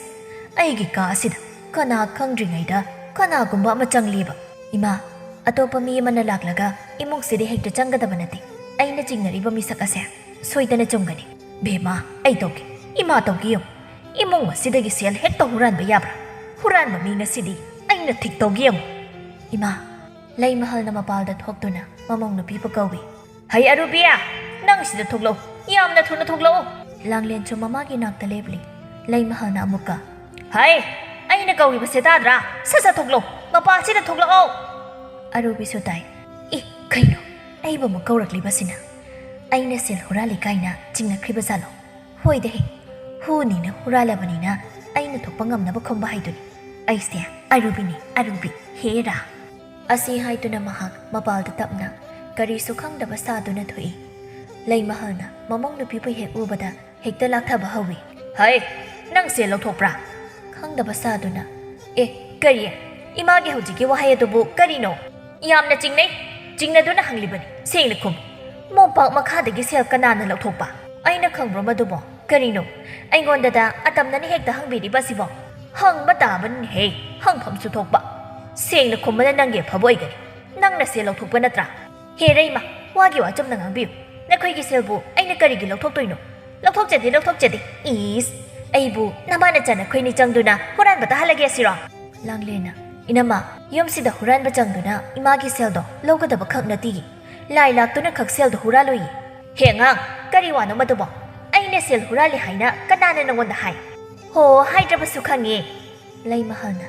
ꯑꯩꯒꯤ ꯀꯥ ꯑꯁꯤꯗ ꯀꯅꯥ ꯈꯪꯗ꯭ꯔꯤꯉꯩꯗ ꯀꯅꯥꯒꯨꯝꯕ ꯑꯃ ꯆꯪꯂꯦꯕ꯫ ꯏꯃꯥ, ꯑꯇꯣꯞꯄ ꯃꯤ ꯑꯃꯅ ꯂꯥꯛꯂꯒ ꯏꯃꯨꯡꯁꯤꯗ ꯍꯦꯛꯇ ꯆꯪꯒꯗꯕ ꯅꯠꯇꯦ꯫ ꯑꯩꯅ ꯆꯤꯡꯅꯔꯤꯕ ꯃꯤꯁꯛ ꯑꯁꯦ ꯁꯣꯏꯗꯅ ꯆꯨꯝꯒꯅꯤ꯫ ꯕꯦꯝꯃ, ꯑꯩ ꯇꯧꯒꯦ꯫ ꯏꯃꯥ ꯇꯧꯒꯦ ꯌꯦꯡꯉꯨ꯫ ꯏꯃꯨꯡ ꯑꯁꯤꯗꯒꯤ ꯁꯦꯜ ꯍꯦꯛꯇ ꯍꯨꯔꯥꯟꯕ ꯌꯥꯕ꯭ꯔꯥ? ꯍꯨꯔꯥꯟꯕ ꯃꯤ ꯉꯁꯤꯗꯤ ꯑꯩꯅ ꯊꯤꯛ ꯇꯧꯒꯦ ꯌꯦꯡꯉꯨ꯫" "ꯏꯃꯥ꯫" ꯂꯩꯃꯍꯜꯅ ꯃꯄꯥꯜꯗ ꯊꯣꯛꯇꯨꯅ ꯃꯃꯧ ꯅꯨꯄꯤꯕꯨ ꯀꯧꯏ꯫ "ꯍꯩ ꯑꯔꯨꯕꯤ, ꯅꯪ ꯁꯤꯗ ꯊꯣꯛꯂꯛꯎ, ꯌꯥꯝꯅ ꯊꯨꯅ ꯊꯣꯛꯂꯛꯎ!" ꯂꯥꯡꯂꯦꯟꯁꯨ ꯃꯃꯥꯒꯤ ꯅꯥꯛꯇ ꯂꯦꯞꯂꯤ꯫ ꯂꯩꯃꯍꯜꯅ ꯑꯃꯨꯛꯀ, ꯍꯥꯏ, ꯑꯩꯅ ꯀꯧꯔꯤꯕꯁꯦ ꯇꯥꯗ꯭ꯔꯥ? ꯁꯠ ꯁꯠ ꯊꯣꯛꯂꯛꯑꯣ, ꯃꯄꯥꯁꯤꯗ ꯊꯣꯛꯂꯛꯑꯣ꯫ ꯑꯔꯨꯕꯤꯁꯨ ꯇꯥꯏ꯫ ꯏ, ꯀꯩꯅꯣ? ꯑꯩꯕꯨ ꯑꯃꯨꯛ ꯀꯧꯔꯛꯂꯤꯕꯁꯤꯅ? ꯑꯩꯅ ꯁꯦꯜ ꯍꯨꯔꯥꯜꯂꯤ ꯀꯥꯏꯅ ꯆꯤꯡꯅꯈ꯭ꯔꯤꯕ ꯖꯥꯠꯂꯣ? ꯍꯣꯏꯗ ꯍꯦ, ꯍꯨꯅꯤꯅ ꯍꯨꯔꯥꯜꯂꯕꯅꯤꯅ ꯑꯩꯅ ꯊꯣꯛꯄ ꯉꯝꯅꯕ ꯈꯣꯝꯕ ꯍꯥꯏꯗꯨꯅꯤ꯫ ꯑꯩꯁꯦ ꯑꯔꯨꯕꯤꯅꯤ, ꯑꯔꯨꯕꯤ, ꯍꯦꯔꯥ꯫ ꯑꯁꯤ ꯍꯥꯏꯗꯨꯅ ꯃꯍꯥꯛ ꯃꯄꯥꯜꯗ ꯇꯞꯅ ꯀꯔꯤꯁꯨ ꯈꯪꯗꯕ ꯁꯥꯗꯨꯅ ꯊꯣꯛꯏ꯫ ꯂꯩꯃꯍꯜꯅ ꯃꯃꯧ ꯅꯨꯄꯤꯕꯨ ꯍꯦꯛ ꯎꯕꯗ ꯍꯦꯛꯇ ꯂꯥꯛꯊꯕ ꯍꯧꯏ꯫ ꯍꯩ, ꯅꯪ ꯁꯦꯜ ꯂꯧꯊꯣꯛꯄ꯭ꯔꯥ? ꯈꯪꯗꯕ ꯁꯥꯗꯨꯅ, ꯑꯦ, ꯀꯔꯤ? ꯏꯃꯥꯒꯤ ꯍꯧꯖꯤꯛꯀꯤ ꯋꯥꯍꯩ ꯑꯗꯨꯕꯨ ꯀꯔꯤꯅꯣ? ꯌꯥꯝꯅ ꯆꯤꯡꯅꯩ꯫ ꯆꯤꯡꯅꯗꯨꯅ ꯍꯪꯂꯤꯕꯅꯤ꯫ ꯁꯦꯡꯅ ꯈꯨꯝ꯫ ꯃꯣꯝꯄꯥꯛ ꯃꯈꯥꯗꯒꯤ ꯁꯦꯜ ꯀꯅꯥꯅ ꯂꯧꯊꯣꯛꯄ? ꯑꯩꯅ ꯈꯪꯕ꯭ꯔꯣ ꯃꯗꯨꯕꯣ? ꯀꯔꯤꯅꯣ? ꯑꯩꯉꯣꯟꯗꯗ ꯑꯇꯝꯅꯅ ꯍꯦꯛꯇ ꯍꯪꯕꯤꯔꯤꯕ ꯑꯁꯤꯕꯣ? ꯍꯪꯕ ꯇꯥꯕꯅꯤꯅꯦꯍꯦ, ꯍꯪꯐꯝꯁꯨ ꯊꯣꯛꯄ꯫ ꯁꯦꯡꯅ ꯈꯨꯝꯕꯅ ꯅꯪꯒꯤ ꯑꯐꯕ ꯑꯣꯏꯒꯅꯤ꯫ ꯅꯪꯅ ꯁꯦꯜ ꯂꯧꯊꯣꯛꯄ ꯅꯠꯇ꯭ꯔꯥ? ꯍꯦ ꯔꯩꯃ, ꯋꯥꯒꯤ ꯋꯥ ꯆꯨꯝꯅ ꯉꯥꯡꯕꯤꯌꯨ꯫ ꯅꯈꯣꯏꯒꯤ ꯁꯦꯜꯕꯨ ꯑꯩꯅ ꯀꯔꯤꯒꯤ ꯂꯧꯊꯣꯛꯇꯣꯏꯅꯣ? ꯂꯧꯊꯣꯛꯆꯗꯦ, ꯂꯧꯊꯣꯛꯆꯗꯦ꯫ ꯏꯁ, ꯑꯩꯕꯨ ꯅꯃꯥ ꯅꯆꯥ ꯅꯈꯣꯏꯅꯤ ꯆꯪꯗꯨꯅ ꯍꯨꯔꯥꯟꯕ ꯇꯥꯍꯜꯂꯒꯦ ꯑꯁꯤꯔꯣ? ꯂꯥꯡꯂꯦꯟꯅ, ꯏꯅꯝꯃ, ꯌꯨꯝꯁꯤꯗ ꯍꯨꯔꯥꯟꯕ ꯆꯪꯗꯨꯅ ꯏꯃꯥꯒꯤ ꯁꯦꯜꯗꯣ ꯂꯧꯒꯗꯕ ꯈꯛ ꯅꯠꯇꯤꯌꯦ꯫ ꯂꯥꯏ ꯂꯥꯛꯇꯨꯅ ꯈꯛ ꯁꯦꯜꯗꯣ ꯍꯨꯔꯥꯜꯂꯨꯏꯌꯦ꯫ ꯍꯦ ꯑꯉꯥꯡ, ꯀꯔꯤ ꯋꯥꯅꯣ ꯃꯗꯨꯕꯣ? ꯑꯩꯅ ꯁꯦꯜ ꯍꯨꯔꯥꯜꯂꯤ ꯍꯥꯏꯅ ꯀꯅꯥꯅ ꯅꯉꯣꯟꯗ ꯍꯥꯏ? ꯍꯣ, ꯍꯥꯏꯗ꯭ꯔꯕꯁꯨ ꯈꯪꯉꯦ꯫ ꯂꯩꯃꯍꯜꯅ,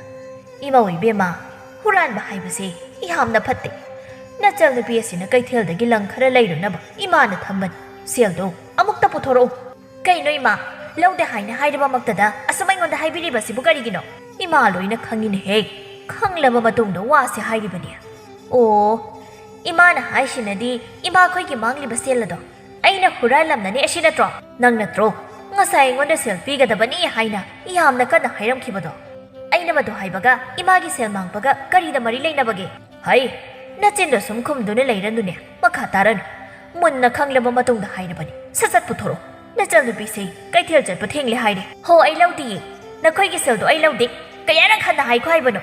ꯏꯃꯧ ꯏꯕꯦꯝꯃ, ꯍꯨꯔꯥꯟꯕ ꯍꯥꯏꯕꯁꯦ ꯌꯥꯝꯅ ꯐꯠꯇꯦ꯫ ꯅꯆꯜ ꯅꯨꯄꯤ ꯑꯁꯤꯅ ꯀꯩꯊꯦꯜꯗꯒꯤ ꯂꯪ ꯈꯔ ꯂꯩꯔꯨꯅꯕ ꯏꯃꯥꯅ ꯊꯝꯕꯅꯤ꯫ ꯁꯦꯜꯗꯣ ꯑꯃꯨꯛꯇ ꯄꯨꯊꯣꯔꯛꯎ꯫ ꯀꯩꯅꯣ ꯏꯃꯥ? ꯂꯧꯗꯦ ꯍꯥꯏꯅ ꯍꯥꯏꯔꯕꯃꯛꯇꯗ ꯑꯁꯨꯝ ꯑꯩꯉꯣꯟꯗ ꯍꯥꯏꯕꯤꯔꯤꯕꯁꯤꯕꯨ ꯀꯔꯤꯒꯤꯅꯣ? ꯏꯃꯥ ꯂꯣꯏꯅ ꯈꯪꯉꯤꯅꯦꯍꯦ꯫ ꯈꯪꯂꯕ ꯃꯇꯨꯡꯗ ꯋꯥꯁꯦ ꯍꯥꯏꯔꯤꯕꯅꯤ꯫ ꯑꯣ, ꯏꯃꯥꯅ ꯍꯥꯏꯁꯤꯅꯗꯤ ꯏꯃꯥꯈꯣꯏꯒꯤ ꯃꯥꯡꯂꯤꯕ ꯁꯦꯜ ꯑꯗꯣ ꯑꯩꯅ ꯍꯨꯔꯥꯜꯂꯝꯅꯅꯤ ꯑꯁꯤ ꯅꯠꯇ꯭ꯔꯣ? ꯅꯪ ꯅꯠꯇ꯭ꯔꯣ ꯉꯁꯥꯏ ꯑꯩꯉꯣꯟꯗ ꯁꯦꯜ ꯄꯤꯒꯗꯕꯅꯤ ꯍꯥꯏꯅ ꯌꯥꯝꯅ ꯀꯟꯅ ꯍꯥꯏꯔꯝꯈꯤꯕꯗꯣ? ꯑꯩꯅ ꯃꯗꯨ ꯍꯥꯏꯕꯒ ꯏꯃꯥꯒꯤ ꯁꯦꯜ ꯃꯥꯡꯕꯒ ꯀꯔꯤꯗ ꯃꯔꯤ ꯂꯩꯅꯕꯒꯦ? ꯍꯩ, ꯅꯆꯤꯟꯗꯣ ꯁꯨꯝ ꯈꯨꯝꯗꯨꯅ ꯂꯩꯔꯅꯨꯅꯦ, ꯃꯈꯥ ꯇꯥꯔꯅꯨ꯫ ꯃꯨꯟꯅ ꯈꯪꯂꯕ ꯃꯇꯨꯡꯗ ꯍꯥꯏꯔꯕꯅꯤ꯫ ꯁꯠ ꯁꯠ ꯄꯨꯊꯣꯔꯛꯑꯣ꯫ ꯅꯆꯜꯅꯨꯄꯤꯁꯦ ꯀꯩꯊꯦꯜ ꯆꯠꯄ ꯊꯦꯡꯂꯦ ꯍꯥꯏꯔꯦ꯫ ꯍꯣ, ꯑꯩ ꯂꯧꯗꯤꯌꯦ꯫ ꯅꯈꯣꯏꯒꯤ ꯁꯦꯜꯗꯣ ꯑꯩ ꯂꯧꯗꯦ꯫ ꯀꯌꯥꯔꯛ ꯍꯟꯅ ꯍꯥꯏꯈꯣ ꯍꯥꯏꯕꯅꯣ?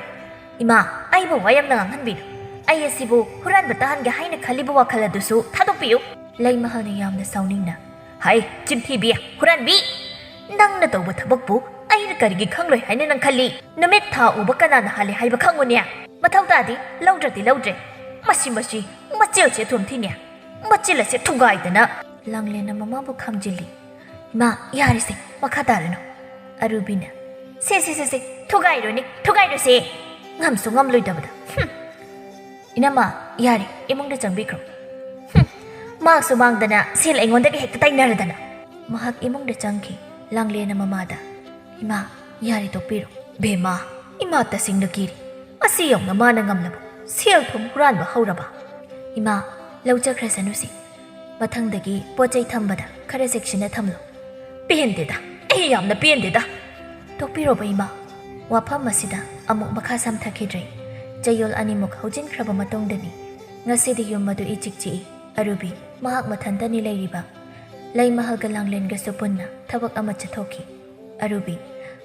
ꯏꯃꯥ, ꯑꯩꯕꯨ ꯋꯥ ꯌꯥꯝꯅ ꯉꯥꯡꯍꯟꯕꯤꯅꯨ꯫ ꯑꯩ ꯑꯁꯤꯕꯨ ꯍꯨꯔꯥꯟꯕ ꯇꯥꯍꯟꯒꯦ ꯍꯥꯏꯅ ꯈꯜꯂꯤꯕ ꯋꯥꯈꯜ ꯑꯗꯨꯁꯨ ꯊꯥꯗꯣꯛꯄꯤꯌꯨ꯫ ꯂꯩꯃꯍꯜꯅ ꯌꯥꯝꯅ ꯁꯥꯎꯅꯤꯡꯅ, ꯍꯩ, ꯆꯤꯟꯊꯤꯕꯤ, ꯍꯨꯔꯥꯟꯕꯤ! ꯅꯪꯅ ꯇꯧꯕ ꯊꯕꯛꯄꯨ ꯑꯩꯅ ꯀꯔꯤꯒꯤ ꯈꯪꯂꯣꯏ ꯍꯥꯏꯅ ꯅꯪ ꯈꯜꯂꯤ? ꯅꯨꯃꯤꯠ ꯊꯥ ꯎꯕ ꯀꯅꯥꯅ ꯍꯥꯜꯂꯤ ꯍꯥꯏꯕ ꯈꯪꯉꯨꯅꯦ꯫ ꯃꯊꯧ ꯇꯥꯗꯦ, ꯂꯧꯗ꯭ꯔꯗꯤ ꯂꯧꯗ꯭ꯔꯦ꯫ ꯃꯁꯤ, ꯃꯁꯤ, ꯃꯆꯤꯜꯁꯦ ꯊꯨꯝ ꯊꯤꯅꯦ꯫ ꯃꯆꯤꯜ ꯑꯁꯦ ꯊꯨꯒꯥꯏꯗꯅ꯫ ꯂꯥꯡꯂꯦꯟꯅ ꯃꯃꯥꯕꯨ ꯈꯥꯝꯖꯤꯜꯂꯤ꯫ ꯏꯃꯥ, ꯌꯥꯔꯦꯁꯦ, ꯃꯈꯥ ꯇꯥꯔꯅꯨ꯫ ꯑꯔꯨꯕꯤꯅ, "ꯁꯦ, ꯁꯦ, ꯁꯦ, ꯁꯦ, ꯊꯨꯒꯥꯏꯔꯨꯅꯦ, ꯊꯨꯒꯥꯏꯔꯨꯁꯦ꯫ ꯉꯝꯁꯨ ꯉꯝꯂꯣꯏꯗꯕꯗ꯫ ꯍꯨꯝ꯫ ꯏꯅꯝꯃ, ꯌꯥꯔꯦ, ꯏꯃꯨꯡꯗ ꯆꯪꯕꯤꯈ꯭ꯔꯣ꯫ ꯍꯨꯝ꯫ ꯃꯥꯛꯁꯨ ꯃꯥꯡꯗꯅ ꯁꯦꯜ ꯑꯩꯉꯣꯟꯗꯒ ꯍꯦꯛꯇ ꯇꯥꯏꯅꯔꯗꯅ꯫" ꯃꯍꯥꯛ ꯏꯃꯨꯡꯗ ꯆꯪꯈꯤ꯫ ꯂꯥꯡꯂꯦꯟꯅ ꯃꯃꯥꯗ, "ꯏꯃꯥ, ꯌꯥꯔꯦ, ꯇꯣꯛꯄꯤꯔꯣ꯫ ꯕꯦꯝꯃ, ꯏꯃꯥ ꯇꯁꯦꯡꯅ ꯀꯤꯔꯦ꯫ ꯑꯁꯤ ꯌꯧꯅ ꯃꯥꯅ ꯉꯝꯂꯕ ꯁꯦꯜ ꯊꯨꯝ ꯍꯨꯔꯥꯟꯕ ꯍꯧꯔꯕ? ꯏꯃꯥ, ꯂꯧꯖꯈ꯭ꯔꯁꯅꯨꯁꯤ꯫ ꯃꯊꯪꯗꯒꯤ ꯄꯣꯠ ꯆꯩ ꯊꯝꯕꯗ ꯈꯔ ꯆꯦꯛꯁꯤꯟꯅ ꯊꯝꯂꯣ꯫" "ꯄꯦꯟꯗꯦꯗ, ꯑꯩ ꯌꯥꯝꯅ ꯄꯦꯟꯗꯦꯗ꯫" "ꯇꯣꯛꯄꯤꯔꯣꯕ ꯏꯃꯥ꯫" ꯋꯥꯐꯝ ꯑꯁꯤꯗ ꯑꯃꯨꯛ ꯃꯈꯥ ꯁꯝꯊꯈꯤꯗ꯭ꯔꯦ꯫ ꯆꯌꯣꯜ ꯑꯅꯤꯃꯨꯛ ꯍꯧꯖꯤꯟꯈ꯭ꯔꯕ ꯃꯇꯨꯡꯗꯅꯤ꯫ ꯉꯁꯤꯗꯤ ꯌꯨꯝ ꯑꯗꯨ ꯏꯆꯤꯛ ꯆꯤꯛꯏ꯫ ꯑꯔꯨꯕꯤ ꯃꯍꯥꯛ ꯃꯊꯟꯇꯅꯤ ꯂꯩꯔꯤꯕ꯫ ꯂꯩꯃꯍꯜꯒ ꯂꯥꯡꯂꯦꯟꯒꯁꯨ ꯄꯨꯟꯅ ꯊꯕꯛ ꯑꯃ ꯆꯠꯊꯣꯛꯈꯤ꯫ ꯑꯔꯨꯕꯤ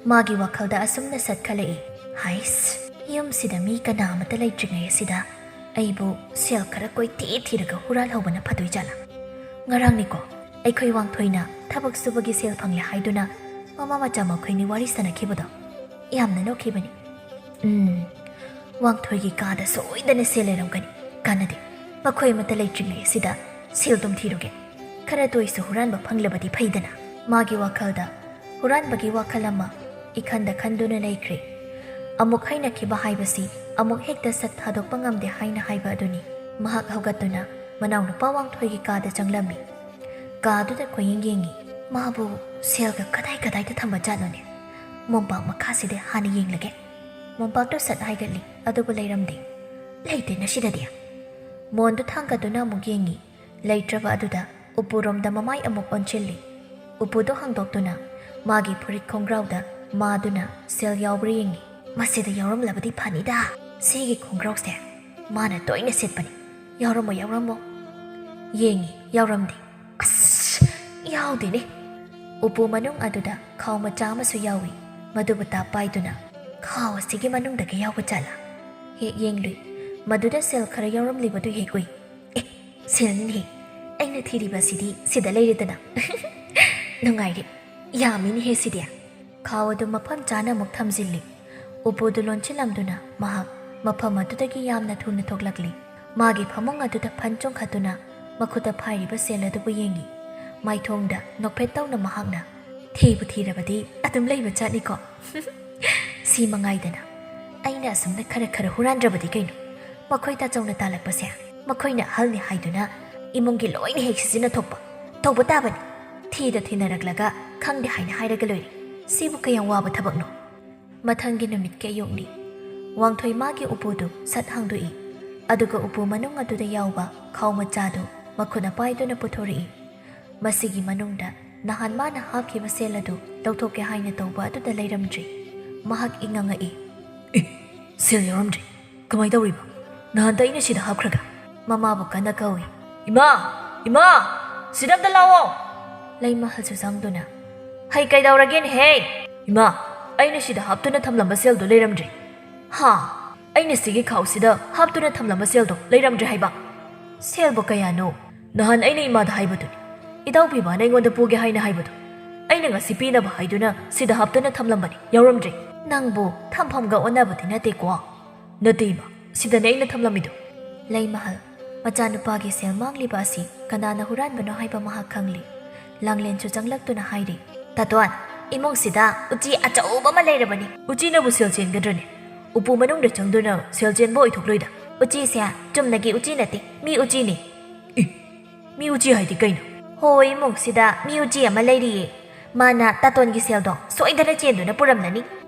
ꯃꯥꯒꯤ ꯋꯥꯈꯜꯗ ꯑꯁꯨꯝꯅ ꯁꯠꯈꯠꯂꯛꯏ, "ꯍꯥꯏꯁ, ꯌꯨꯝꯁꯤꯗ ꯃꯤ ꯀꯅꯥ ꯑꯃꯠꯇ ꯂꯩꯇ꯭ꯔꯤꯉꯩ ꯑꯁꯤꯗ ꯑꯩꯕꯨ ꯁꯦꯜ ꯈꯔ ꯀꯣꯏꯊꯤ ꯊꯤꯔꯒ ꯍꯨꯔꯥꯜꯍꯧꯕꯅ ꯐꯗꯣꯏꯖꯥꯠꯂꯥ? ꯉꯔꯥꯡꯅꯤꯀꯣ ꯑꯩꯈꯣꯏ ꯋꯥꯡꯊꯣꯏꯅ ꯊꯕꯛ ꯁꯨꯕꯒꯤ ꯁꯦꯜ ꯐꯪꯂꯦ ꯍꯥꯏꯗꯨꯅ ꯃꯃꯥ ꯃꯆꯥ ꯃꯈꯣꯏꯅꯤ ꯋꯥꯔꯤ ꯁꯥꯟꯅꯈꯤꯕꯗꯣ꯫ ꯌꯥꯝꯅ ꯅꯣꯛꯈꯤꯕꯅꯤ꯫ ꯎꯝ, ꯋꯥꯡꯊꯣꯏꯒꯤ ꯀꯥꯗ ꯁꯣꯏꯗꯅ ꯁꯦꯜ ꯂꯩꯔꯝꯒꯅꯤ꯫ ꯀꯥꯟꯅꯗꯦ, ꯃꯈꯣꯏ ꯑꯃꯠꯇ ꯂꯩꯇ꯭ꯔꯤꯉꯩ ꯑꯁꯤꯗ ꯁꯦꯜ ꯑꯗꯨꯝ ꯊꯤꯔꯨꯒꯦ꯫ ꯈꯔꯇ ꯑꯣꯏꯁꯨ ꯍꯨꯔꯥꯟꯕ ꯐꯪꯂꯕꯗꯤ ꯐꯩꯗꯅ꯫" ꯃꯥꯒꯤ ꯋꯥꯈꯜꯗ ꯍꯨꯔꯥꯟꯕꯒꯤ ꯋꯥꯈꯜ ꯑꯃ ꯏꯈꯟꯗ ꯈꯟꯗꯨꯅ ꯂꯩꯈ꯭ꯔꯦ꯫ ꯑꯃꯨꯛ ꯍꯥꯏꯅꯈꯤꯕ ꯍꯥꯏꯕꯁꯤ ꯑꯃꯨꯛ ꯍꯦꯛꯇ ꯁꯠ ꯊꯥꯗꯣꯛꯄ ꯉꯝꯗꯦ ꯍꯥꯏꯅ ꯍꯥꯏꯕ ꯑꯗꯨꯅꯤ꯫ ꯃꯍꯥꯛ ꯍꯧꯒꯠꯇꯨꯅ ꯃꯅꯥꯎꯅꯨꯄꯥ ꯋꯥꯡꯊꯣꯏꯒꯤ ꯀꯥꯗ ꯆꯪꯂꯝꯃꯤ꯫ ꯀꯥꯗꯨꯗ ꯀꯣꯏꯌꯦꯡ ꯌꯦꯡꯉꯤ꯫ ꯃꯥꯕꯨ ꯁꯦꯜꯒ ꯀꯗꯥꯏ ꯀꯗꯥꯏꯗ ꯊꯝꯕ ꯖꯥꯠꯅꯣꯅꯦ? ꯃꯣꯝꯄꯥꯛ ꯃꯈꯥꯁꯤꯗ ꯍꯥꯟꯅ ꯌꯦꯡꯂꯒꯦ꯫ ꯃꯣꯝꯄꯥꯛꯇꯨ ꯁꯠ ꯍꯥꯏꯒꯠꯂꯤ, ꯑꯗꯨꯕꯨ ꯂꯩꯔꯝꯗꯦ꯫ ꯂꯩꯇꯦꯅ ꯁꯤꯗꯗꯤ꯫ ꯃꯣꯟꯗꯨ ꯊꯥꯡꯒꯠꯇꯨꯅ ꯑꯃꯨꯛ ꯌꯦꯡꯉꯤ꯫ ꯂꯩꯇ꯭ꯔꯕ ꯑꯗꯨꯗ ꯎꯄꯨꯔꯣꯝꯗ ꯃꯃꯥꯏ ꯑꯃꯨꯛ ꯑꯣꯟꯁꯤꯜꯂꯤ꯫ ꯎꯄꯨꯗꯨ ꯍꯥꯡꯗꯣꯛꯇꯨꯅ ꯃꯥꯒꯤ ꯐꯨꯔꯤꯠ ꯈꯣꯡꯒ꯭ꯔꯥꯎꯗ ꯃꯥꯗꯨꯅ ꯁꯦꯜ ꯌꯥꯎꯕ꯭ꯔꯥ ꯌꯦꯡꯉꯤ꯫ "ꯃꯁꯤꯗ ꯌꯥꯎꯔꯝꯂꯕꯗꯤ ꯐꯅꯤꯗ꯫ ꯁꯤꯒꯤ ꯈꯣꯡꯒ꯭ꯔꯥꯎꯁꯦ ꯃꯥꯅ ꯇꯣꯏꯅ ꯁꯦꯠꯄꯅꯤ꯫ ꯌꯥꯎꯔꯝꯃꯣ, ꯌꯥꯎꯔꯝꯃꯣ꯫" ꯌꯦꯡꯉꯤ, ꯌꯥꯎꯔꯝꯗꯦ꯫ "ꯑꯁ, ꯌꯥꯎꯗꯦꯅꯦ꯫" ꯎꯄꯨ ꯃꯅꯨꯡ ꯑꯗꯨꯗ ꯈꯥꯎ ꯃꯆꯥ ꯑꯃꯁꯨ ꯌꯥꯎꯏ꯫ ꯃꯗꯨꯕꯨ ꯇꯥꯞ ꯄꯥꯏꯗꯨꯅ, "ꯈꯥꯎ ꯑꯁꯤꯒꯤ ꯃꯅꯨꯡꯗꯒꯤ ꯌꯥꯎꯕ ꯖꯥꯠꯂꯥ?" ꯍꯦꯛ ꯌꯦꯡꯂꯨꯏ꯫ ꯃꯗꯨꯗ ꯁꯦꯜ ꯈꯔ ꯌꯥꯎꯔꯝꯂꯤꯕꯗꯨ ꯍꯦꯛ ꯎꯏ꯫ "ꯑꯦ, ꯁꯦꯜꯅꯤꯅꯦ꯫ ꯑꯩꯅ ꯊꯤꯔꯤꯕ ꯑꯁꯤꯗꯤ ꯁꯤꯗ ꯂꯩꯔꯦꯗꯅ꯫" "ꯅꯨꯡꯉꯥꯏꯔꯦ꯫ ꯌꯥꯝꯃꯤꯅꯦꯍꯦ ꯁꯤꯗꯤ꯫" ꯈꯥꯎ ꯑꯗꯨ ꯃꯐꯝ ꯆꯥꯅ ꯑꯃꯨꯛ ꯊꯝꯖꯤꯜꯂꯤ꯫ ꯎꯄꯨꯗꯨ ꯂꯣꯟꯁꯤꯜꯂꯝꯗꯨꯅ ꯃꯍꯥꯛ ꯃꯐꯝ ꯑꯗꯨꯗꯒꯤ ꯌꯥꯝꯅ ꯊꯨꯅ ꯊꯣꯛꯂꯛꯂꯤ꯫ ꯃꯥꯒꯤ ꯐꯃꯨꯡ ꯑꯗꯨꯗ ꯐꯟ ꯆꯣꯡꯈꯠꯇꯨꯅ ꯃꯈꯨꯠꯇ ꯐꯥꯏꯔꯤꯕ ꯁꯦꯜ ꯑꯗꯨꯕꯨ ꯌꯦꯡꯉꯤ꯫ ꯃꯥꯏꯊꯣꯡꯗ ꯅꯣꯛꯐꯦꯠ ꯇꯧꯅ ꯃꯍꯥꯛꯅ, ꯊꯤꯕꯨ ꯊꯤꯔꯕꯗꯤ ꯑꯗꯨꯝ ꯂꯩꯕ ꯖꯥꯠꯅꯤꯀꯣ꯫ ꯁꯤ ꯃꯉꯥꯏꯗꯅ꯫ ꯑꯩꯅ ꯑꯁꯨꯝꯅ ꯈꯔ ꯈꯔ ꯍꯨꯔꯥꯟꯗ꯭ꯔꯕꯗꯤ ꯀꯩꯅꯣ? ꯃꯈꯣꯏ ꯇꯥꯆꯧꯅ ꯇꯥꯜꯂꯛꯄꯁꯦ ꯃꯈꯣꯏꯅ ꯑꯍꯜꯅꯤ ꯍꯥꯏꯗꯨꯅ ꯏꯃꯨꯡꯒꯤ ꯂꯣꯏꯅ ꯍꯦꯛ ꯁꯤꯖꯤꯟꯅꯊꯣꯛꯄ꯫ ꯇꯧꯕ ꯇꯥꯕꯅꯤ꯫ ꯊꯤꯗ ꯊꯤꯅꯔꯛꯂꯒ ꯈꯪꯗꯦ ꯍꯥꯏꯅ ꯍꯥꯏꯔꯒ ꯂꯣꯏꯔꯦ꯫ ꯁꯤꯕꯨ ꯀꯌꯥꯝ ꯋꯥꯕ ꯊꯕꯛꯅꯣ? ꯃꯊꯪꯒꯤ ꯅꯨꯃꯤꯠꯀꯤ ꯑꯌꯨꯛꯅꯤ꯫ ꯋꯥꯡꯊꯣꯏ ꯃꯥꯒꯤ ꯎꯄꯨꯗꯨ ꯁꯠ ꯍꯥꯡꯗꯣꯛꯏ꯫ ꯑꯗꯨꯒ ꯎꯄꯨ ꯃꯅꯨꯡ ꯑꯗꯨꯗ ꯌꯥꯎꯕ ꯈꯥꯎ ꯃꯆꯥꯗꯨ ꯃꯈꯨꯠꯅ ꯄꯥꯏꯗꯨꯅ ꯄꯨꯊꯣꯔꯛꯏ꯫ ꯃꯁꯤꯒꯤ ꯃꯅꯨꯡꯗ ꯅꯍꯥꯟ ꯃꯥꯅ ꯍꯥꯞꯈꯤꯕ ꯁꯦꯜ ꯑꯗꯨ ꯂꯧꯊꯣꯛꯀꯦ ꯍꯥꯏꯅ ꯇꯧꯕ ꯑꯗꯨꯗ ꯂꯩꯔꯝꯗ꯭ꯔꯤ꯫ ꯃꯍꯥꯛ ꯏꯉꯛ ꯉꯛꯏ꯫ "ꯑꯦ, ꯁꯦꯜ ꯌꯥꯎꯔꯝꯗ꯭ꯔꯦ꯫ ꯀꯃꯥꯏ ꯇꯧꯔꯤꯕ? ꯅꯍꯥꯟꯗ ꯑꯩꯅ ꯁꯤꯗ ꯍꯥꯞꯈ꯭ꯔꯒ?" ꯃꯃꯥꯕꯨ ꯀꯟꯅ ꯀꯧꯏ꯫ "ꯏꯃꯥ! ꯏꯃꯥ! ꯁꯤꯗ ꯑꯝꯇ ꯂꯥꯛꯑꯣ!" ꯂꯩꯃꯍꯜꯁꯨ ꯆꯪꯗꯨꯅ, "ꯍꯩ, ꯀꯩꯗꯧꯔꯒꯦꯅꯦꯍꯦ?" "ꯏꯃꯥ, ꯑꯩꯅ ꯁꯤꯗ ꯍꯥꯞꯇꯨꯅ ꯊꯝꯂꯝꯕ ꯁꯦꯜꯗꯣ ꯂꯩꯔꯝꯗ꯭ꯔꯦ꯫" "ꯍꯥ? ꯑꯩꯅ ꯁꯤꯒꯤ ꯈꯥꯎꯁꯤꯗ ꯍꯥꯞꯇꯨꯅ ꯊꯝꯂꯝꯕ ꯁꯦꯜꯗꯣ ꯂꯩꯔꯝꯗ꯭ꯔꯦ ꯍꯥꯏꯕ?" "ꯁꯦꯜꯕꯨ ꯀꯌꯥꯅꯣ?" "ꯅꯍꯥꯟ ꯑꯩꯅ ꯏꯃꯥꯗ ꯍꯥꯏꯕꯗꯨꯅꯤ, ꯏꯇꯥꯎꯕꯤ ꯏꯃꯥꯅ ꯑꯩꯉꯣꯟꯗ ꯄꯨꯒꯦ ꯍꯥꯏꯅ ꯍꯥꯏꯕꯗꯣ꯫ ꯑꯩꯅ ꯉꯁꯤ ꯄꯤꯅꯕ ꯍꯥꯏꯗꯨꯅ ꯁꯤꯗ ꯍꯥꯞꯇꯨꯅ ꯊꯝꯂꯝꯕꯅꯤ, ꯌꯥꯎꯔꯝꯗ꯭ꯔꯦ꯫" "ꯅꯪꯕꯨ ꯊꯝꯐꯝꯒ ꯑꯣꯟꯅꯕꯗꯤ ꯅꯠꯇꯦꯀꯣ?" "ꯅꯠꯇꯦ ꯏꯃꯥ, ꯁꯤꯗꯅꯦ ꯑꯩꯅ ꯊꯝꯂꯝꯃꯤꯗꯣ꯫" ꯂꯩꯃꯍꯜ, ꯃꯆꯥꯅꯨꯄꯥꯒꯤ ꯁꯦꯜ ꯃꯥꯡꯂꯤꯕ ꯑꯁꯤ ꯀꯅꯥꯅ ꯍꯨꯔꯥꯟꯕꯅꯣ ꯍꯥꯏꯕ ꯃꯍꯥꯛ ꯈꯪꯂꯤ꯫ ꯂꯥꯡꯂꯦꯟꯁꯨ ꯆꯪꯂꯛꯇꯨꯅ ꯍꯥꯏꯔꯤ꯫ "ꯇꯥꯇꯣꯟ, ꯏꯃꯨꯡꯁꯤꯗ ꯎꯆꯤ ꯑꯆꯧꯕ ꯑꯃ ꯂꯩꯔꯕꯅꯤ꯫" "ꯎꯆꯤꯅꯕꯨ ꯁꯦꯜ ꯆꯦꯟꯒꯗ꯭ꯔꯅꯦ? ꯎꯄꯨ ꯃꯅꯨꯡꯗ ꯆꯪꯗꯨꯅ ꯁꯦꯜ ꯆꯦꯟꯕ ꯑꯣꯏꯊꯣꯛꯂꯣꯏꯗ꯫" "ꯎꯆꯤꯁꯦ ꯆꯨꯝꯅꯒꯤ ꯎꯆꯤ ꯅꯠꯇꯦ, ꯃꯤ ꯎꯆꯤꯅꯤ꯫" "ꯏ, ꯃꯤ ꯎꯆꯤ ꯍꯥꯏꯗꯤ ꯀꯩꯅꯣ?" "ꯍꯣ, ꯏꯃꯨꯡꯁꯤꯗ ꯃꯤ ꯎꯆꯤ ꯑꯃ ꯂꯩꯔꯤꯌꯦ꯫ ꯃꯥꯅ ꯇꯥꯇꯣꯟꯒꯤ ꯁꯦꯜꯗꯣ ꯁꯣꯏꯗꯅ ꯆꯦꯟꯗꯨꯅ ꯄꯨꯔꯝꯂꯅꯤ꯫"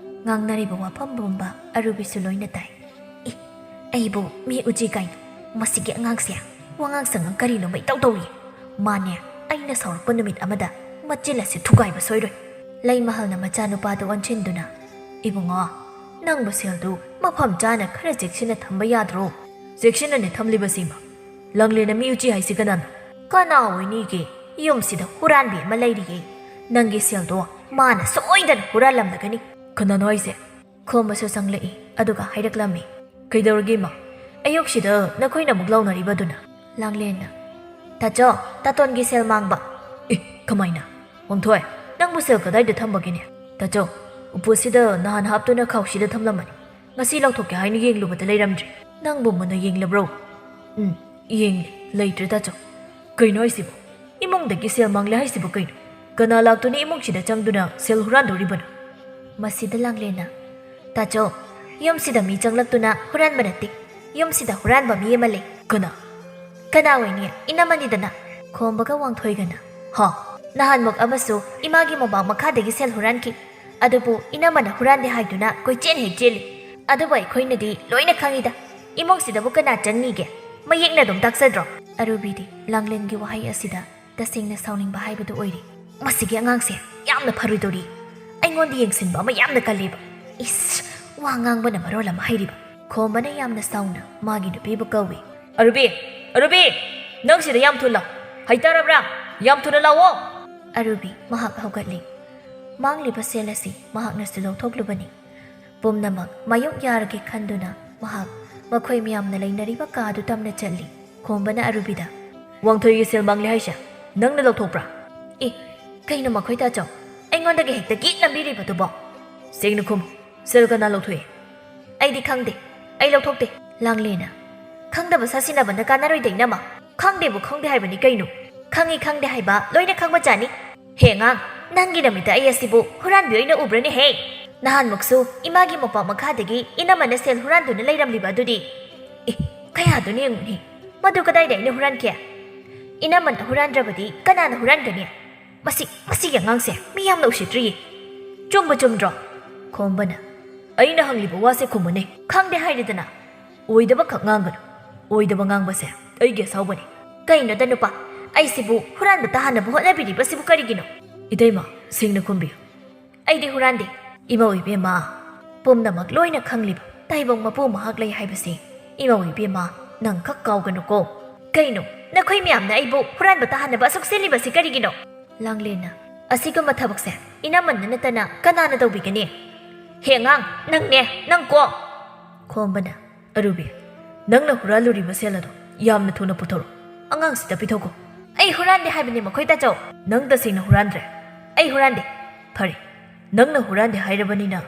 ꯉꯥꯡꯅꯔꯤꯕ ꯋꯥꯐꯝ ꯄꯨꯝꯕ ꯑꯔꯨꯕꯤꯁꯨ ꯂꯣꯏꯅ ꯇꯥꯏ꯫ "ꯏ, ꯑꯩꯕꯨ ꯃꯤ ꯎꯆꯤ ꯀꯥꯏꯅ? ꯃꯁꯤꯒꯤ ꯑꯉꯥꯡꯁꯦ ꯋꯥꯉꯥꯡ ꯁꯉꯥꯡ ꯀꯔꯤꯅꯣꯃ ꯏꯇꯧ ꯇꯧꯏ꯫ ꯃꯥꯅꯦ, ꯑꯩꯅ ꯁꯥꯎꯔꯛꯄ ꯅꯨꯃꯤꯠ ꯑꯃꯗ ꯃꯆꯤꯟ ꯑꯁꯤ ꯊꯨꯒꯥꯏꯕ ꯁꯣꯏꯔꯣꯏ꯫" ꯂꯩꯃꯍꯜꯅ ꯃꯆꯥꯅꯨꯄꯥꯗꯨ ꯑꯣꯟꯁꯤꯟꯗꯨꯅ, "ꯏꯕꯨꯡꯉꯣ, ꯅꯪꯕꯨ ꯁꯦꯜꯗꯨ ꯃꯐꯝ ꯆꯥꯅ ꯈꯔ ꯆꯦꯛꯁꯤꯟꯅ ꯊꯝꯕ ꯌꯥꯗ꯭ꯔꯣ?" "ꯆꯦꯛꯁꯤꯟꯅꯅꯦ ꯊꯝꯂꯤꯕꯁꯤꯃ꯫ ꯂꯥꯡꯂꯦꯟꯅ ꯃꯤ ꯎꯆꯤ ꯍꯥꯏꯁꯤ ꯀꯅꯥꯅꯣ?" "ꯀꯅꯥ ꯑꯣꯏꯅꯤꯒꯦ? ꯌꯨꯝꯁꯤꯗ ꯍꯨꯔꯥꯟꯕꯤ ꯑꯃ ꯂꯩꯔꯤꯌꯦ꯫ ꯅꯪꯒꯤ ꯁꯦꯜꯗꯣ ꯃꯥꯅ ꯁꯣꯏꯗꯅ ꯍꯨꯔꯥꯜꯂꯝꯂꯒꯅꯤ꯫" "ꯀꯅꯥꯅꯣ ꯍꯥꯏꯁꯦ?" ꯈꯣꯝꯕꯁꯨ ꯆꯪꯂꯛꯏ, ꯑꯗꯨꯒ ꯍꯥꯏꯔꯛꯂꯝꯃꯤ꯫ "ꯀꯩꯗꯧꯔꯒꯦ, ꯏꯃꯥ? ꯑꯌꯨꯛꯁꯤꯗ ꯅꯈꯣꯏꯅ ꯑꯃꯨꯛ ꯂꯥꯎꯅꯔꯤꯕ ꯑꯗꯨꯅ?" ꯂꯥꯡꯂꯦꯟꯅ, "ꯇꯥꯆꯧ, ꯇꯥꯇꯣꯟꯒꯤ ꯁꯦꯜ ꯃꯥꯡꯕ꯫" "ꯑꯦ, ꯀꯃꯥꯏꯅ? ꯋꯥꯡꯊꯣꯏ, ꯅꯪꯕꯨ ꯁꯦꯜ ꯀꯗꯥꯏꯗ ꯊꯝꯕꯒꯦꯅꯦ?" "ꯇꯥꯆꯧ, ꯎꯄꯨꯁꯤꯗ ꯅꯍꯥꯟ ꯍꯥꯞꯇꯨꯅ ꯈꯥꯎꯁꯤꯗ ꯊꯝꯂꯝꯕꯅꯤ꯫ ꯉꯁꯤ ꯂꯧꯊꯣꯛꯀꯦ ꯍꯥꯏꯅ ꯌꯦꯡꯂꯨꯕꯗ ꯂꯩꯔꯝꯗ꯭ꯔꯦ꯫" "ꯅꯪꯕꯨ ꯃꯨꯟꯅ ꯌꯦꯡꯂꯕ꯭ꯔꯣ?" "ꯎꯝ, ꯌꯦꯡꯂꯦ, ꯂꯩꯇ꯭ꯔꯦ ꯇꯥꯆꯧ꯫" "ꯀꯩꯅꯣ ꯍꯥꯏꯁꯤꯕꯣ? ꯏꯃꯨꯡꯗꯒꯤ ꯁꯦꯜ ꯃꯥꯡꯂꯦ ꯍꯥꯏꯁꯤꯕꯨ ꯀꯩꯅꯣ?" "ꯀꯅꯥ ꯂꯥꯛꯇꯨꯅ ꯏꯃꯨꯡꯁꯤꯗ ꯆꯪꯗꯨꯅ ꯁꯦꯜ ꯍꯨꯔꯥꯟꯗꯣꯔꯤꯕꯅꯣ?" ꯃꯁꯤꯗ ꯂꯥꯡꯂꯦꯟꯅ, "ꯇꯥꯆꯧ, ꯌꯨꯝꯁꯤꯗ ꯃꯤ ꯆꯪꯂꯛꯇꯨꯅ ꯍꯨꯔꯥꯟꯕ ꯅꯠꯇꯦ꯫ ꯌꯨꯝꯁꯤꯗ ꯍꯨꯔꯥꯟꯕ ꯃꯤ ꯑꯃ ꯂꯩ꯫" "ꯀꯅꯥ?" "ꯀꯅꯥ ꯑꯣꯏꯅꯤ? ꯏꯅꯝꯃꯅꯤꯗꯅ꯫" ꯈꯣꯝꯕꯒ ꯋꯥꯡꯊꯣꯏꯒꯅ, "ꯍꯥ? ꯅꯍꯥꯟꯃꯨꯛ ꯑꯃꯁꯨ ꯏꯃꯥꯒꯤ ꯃꯣꯝꯄꯥꯛ ꯃꯈꯥꯗꯒꯤ ꯁꯦꯜ ꯍꯨꯔꯥꯟꯈꯤ꯫ ꯑꯗꯨꯕꯨ ꯏꯅꯝꯃꯅ ꯍꯨꯔꯥꯟꯗꯦ ꯍꯥꯏꯗꯨꯅ ꯀꯣꯏꯆꯦꯟ ꯍꯦꯛ ꯆꯦꯜꯂꯤ꯫ ꯑꯗꯨꯕꯨ ꯑꯩꯈꯣꯏꯅꯗꯤ ꯂꯣꯏꯅ ꯈꯪꯉꯤꯗ꯫ ꯏꯃꯨꯡꯁꯤꯗꯕꯨ ꯀꯅꯥ ꯆꯪꯅꯤꯒꯦ? ꯃꯌꯦꯛꯅ ꯑꯗꯨꯝ ꯇꯥꯛꯆꯗ꯭ꯔꯣ?" ꯑꯔꯨꯕꯤꯗꯤ ꯂꯥꯡꯂꯦꯟꯒꯤ ꯋꯥꯍꯩ ꯑꯁꯤꯗ ꯇꯁꯦꯡꯅ ꯁꯥꯎꯅꯤꯡꯕ ꯍꯥꯏꯕꯗꯨ ꯑꯣꯏꯔꯤ꯫ "ꯃꯁꯤꯒꯤ ꯑꯉꯥꯡꯁꯦ ꯌꯥꯝꯅ ꯐꯔꯣꯏꯗꯧꯔꯤ꯫ ꯑꯩꯉꯣꯟꯗ ꯌꯦꯡꯁꯤꯟꯕ ꯑꯃ ꯌꯥꯝꯅ ꯀꯜꯂꯤꯕ꯫ ꯏꯁ, ꯋꯥ ꯉꯥꯡꯕꯅ ꯃꯔꯣꯜ ꯑꯃ ꯍꯩꯔꯤꯕ꯫" ꯈꯣꯝꯕꯅ ꯌꯥꯝꯅ ꯁꯥꯎꯅ ꯃꯥꯒꯤ ꯅꯨꯄꯤꯕꯨ ꯀꯧꯏ꯫ "ꯑꯔꯨꯕꯤ! ꯑꯔꯨꯕꯤ! ꯅꯪ ꯁꯤꯗ ꯌꯥꯝ ꯊꯨꯅ ꯂꯥꯛ꯫ ꯍꯩꯇꯥꯔꯕ꯭ꯔꯥ? ꯌꯥꯝ ꯊꯨꯅ ꯂꯥꯛꯑꯣ!" ꯑꯔꯨꯕꯤ ꯃꯍꯥꯛ ꯍꯧꯒꯠꯂꯤ꯫ ꯃꯥꯡꯂꯤꯕ ꯁꯦꯜ ꯑꯁꯤ ꯃꯍꯥꯛꯅꯁꯨ ꯂꯧꯊꯣꯛꯂꯨꯕꯅꯤ꯫ ꯄꯨꯝꯅꯃꯛ ꯃꯥꯌꯣꯛ ꯌꯥꯔꯒꯦ ꯈꯟꯗꯨꯅ ꯃꯍꯥꯛ ꯃꯈꯣꯏ ꯃꯌꯥꯝꯅ ꯂꯩꯅꯔꯤꯕ ꯀꯥꯗꯨ ꯇꯝꯅ ꯆꯠꯂꯤ꯫ ꯈꯣꯝꯕꯅ ꯑꯔꯨꯕꯤꯗ, "ꯋꯥꯡꯊꯣꯏꯒꯤ ꯁꯦꯜ ꯃꯥꯡꯂꯦ ꯍꯥꯏꯁꯦ ꯅꯪꯅ ꯂꯧꯊꯣꯛꯄ꯭ꯔꯥ?" "ꯑꯦ, ꯀꯩꯅꯣ ꯃꯈꯣꯏ ꯇꯥꯆꯧ? ꯑꯩꯉꯣꯟꯗꯒ ꯍꯦꯛꯇ ꯒꯤꯠ ꯅꯝꯕꯤꯔꯤꯕꯗꯨꯕꯣ?" "ꯁꯦꯡꯅ ꯈꯨꯝꯃꯨ, ꯁꯦꯜ ꯀꯅꯥ ꯂꯧꯊꯣꯛꯏ?" "ꯑꯩꯗꯤ ꯈꯪꯗꯦ, ꯑꯩ ꯂꯧꯊꯣꯛꯇꯦ꯫" ꯂꯥꯡꯂꯦꯅ, "ꯈꯪꯗꯕ ꯁꯥꯁꯤꯟꯅꯕꯅ ꯀꯥꯟꯅꯔꯣꯏꯗ, ꯏꯅꯝꯃ꯫ ꯈꯪꯗꯦꯕꯨ ꯈꯪꯗꯦ ꯍꯥꯏꯕꯅꯤ ꯀꯩꯅꯣ꯫ ꯈꯪꯉꯤ ꯈꯪꯗꯦ ꯍꯥꯏꯕ ꯂꯣꯏꯅ ꯈꯪꯕ ꯆꯥꯅꯤ꯫ ꯍꯦ ꯑꯉꯥꯡ, ꯅꯪꯒꯤ ꯅꯃꯤꯠꯇ ꯑꯩ ꯑꯁꯤꯕꯨ ꯍꯨꯔꯥꯟꯕꯤ ꯑꯣꯏꯅ ꯎꯕ꯭ꯔꯅꯦꯍꯦ? ꯅꯍꯥꯟꯃꯨꯛꯁꯨ ꯏꯃꯥꯒꯤ ꯃꯣꯝꯄꯥꯛ ꯃꯈꯥꯗꯒꯤ ꯏꯅꯝꯃꯅ ꯁꯦꯜ ꯍꯨꯔꯥꯟꯗꯨꯅ ꯂꯩꯔꯝꯂꯤꯕ ꯑꯗꯨꯗꯤ꯫ ꯑꯦ, ꯀꯌꯥꯗꯨꯅ ꯌꯦꯡꯉꯨꯅꯦ꯫ ꯃꯗꯨ ꯀꯗꯥꯏꯗ ꯑꯩꯅ ꯍꯨꯔꯥꯟꯈꯤ? ꯏꯅꯝꯃꯅ ꯍꯨꯔꯥꯟꯗ꯭ꯔꯕꯗꯤ ꯀꯅꯥꯅ ꯍꯨꯔꯥꯟꯒꯅꯤ? ꯃꯁꯤ, ꯃꯁꯤꯒꯤ ꯑꯉꯥꯡꯁꯦ ꯃꯤ ꯌꯥꯝꯅ ꯎꯁꯤꯠꯇ꯭ꯔꯤꯌꯦ꯫" "ꯆꯨꯝꯕ ꯆꯨꯝꯗ꯭ꯔꯣ?" ꯈꯣꯝꯕꯅ, "ꯑꯩꯅ ꯍꯪꯂꯤꯕ ꯋꯥꯁꯦ ꯈꯨꯝꯃꯨꯅꯦ꯫" "ꯈꯪꯗꯦ ꯍꯥꯏꯔꯦꯗꯅ꯫" "ꯑꯣꯏꯗꯕ ꯈꯛ ꯉꯥꯡꯒꯅꯨ꯫ ꯑꯣꯏꯗꯕ ꯉꯥꯡꯕꯁꯦ ꯑꯩꯒꯤ ꯑꯁꯥꯎꯕꯅꯤ꯫" "ꯀꯩꯅꯣꯗ ꯅꯨꯄꯥ, ꯑꯩꯁꯤꯕꯨ ꯍꯨꯔꯥꯟꯕ ꯇꯥꯍꯟꯅꯕ ꯍꯣꯠꯅꯕꯤꯔꯤꯕꯁꯤꯕꯨ ꯀꯔꯤꯒꯤꯅꯣ?" "ꯏꯇꯩꯃ, ꯁꯦꯡꯅ ꯈꯨꯝꯕꯤꯌꯨ꯫" "ꯑꯩꯗꯤ ꯍꯨꯔꯥꯟꯗꯦ꯫" "ꯏꯃꯧ ꯏꯕꯦꯝꯃ, ꯄꯨꯝꯅꯃꯛ ꯂꯣꯏꯅ ꯈꯪꯂꯤꯕ ꯇꯥꯏꯕꯪ ꯃꯄꯨ ꯃꯍꯥꯛ ꯂꯩ ꯍꯥꯏꯕꯁꯤ ꯏꯃꯧ ꯏꯕꯦꯝꯃ ꯅꯪ ꯈꯛ ꯀꯥꯎꯒꯅꯨꯀꯣ꯫" "ꯀꯩꯅꯣ, ꯅꯈꯣꯏ ꯃꯌꯥꯝꯅ ꯑꯩꯕꯨ ꯍꯨꯔꯥꯟꯕ ꯇꯥꯍꯟꯅꯕ ꯑꯁꯨꯛ ꯁꯤꯜꯂꯤꯕꯁꯤ ꯀꯔꯤꯒꯤꯅꯣ?" ꯂꯥꯡꯂꯦꯟꯅ, "ꯑꯁꯤꯒꯨꯝꯕ ꯊꯕꯛꯁꯦ ꯏꯅꯝꯃꯟꯅ ꯅꯠꯇꯅ ꯀꯅꯥꯅ ꯇꯧꯕꯤꯒꯅꯤ?" "ꯍꯦ ꯑꯉꯥꯡ, ꯅꯪꯅꯦ, ꯅꯪ ꯀꯣ!" ꯈꯣꯝꯕꯅ, "ꯑꯔꯨꯕꯤ, ꯅꯪꯅ ꯍꯨꯔꯥꯜꯂꯨꯔꯤꯕ ꯁꯦꯜ ꯑꯗꯣ ꯌꯥꯝꯅ ꯊꯨꯅ ꯄꯨꯊꯣꯔꯛꯎ꯫ ꯑꯉꯥꯡꯁꯤꯗ ꯄꯤꯊꯣꯛꯈꯣ꯫" "ꯑꯩ ꯍꯨꯔꯥꯟꯗꯦ ꯍꯥꯏꯕꯅꯦ ꯃꯈꯣꯏ ꯇꯥꯆꯧ꯫" "ꯅꯪ ꯇꯁꯦꯡꯅ ꯍꯨꯔꯥꯟꯗ꯭ꯔꯦ?" "ꯑꯩ ꯍꯨꯔꯥꯟꯗꯦ꯫" "ꯐꯔꯦ, ꯅꯪꯅ ꯍꯨꯔꯥꯟꯗꯦ ꯍꯥꯏꯔꯕꯅꯤꯅ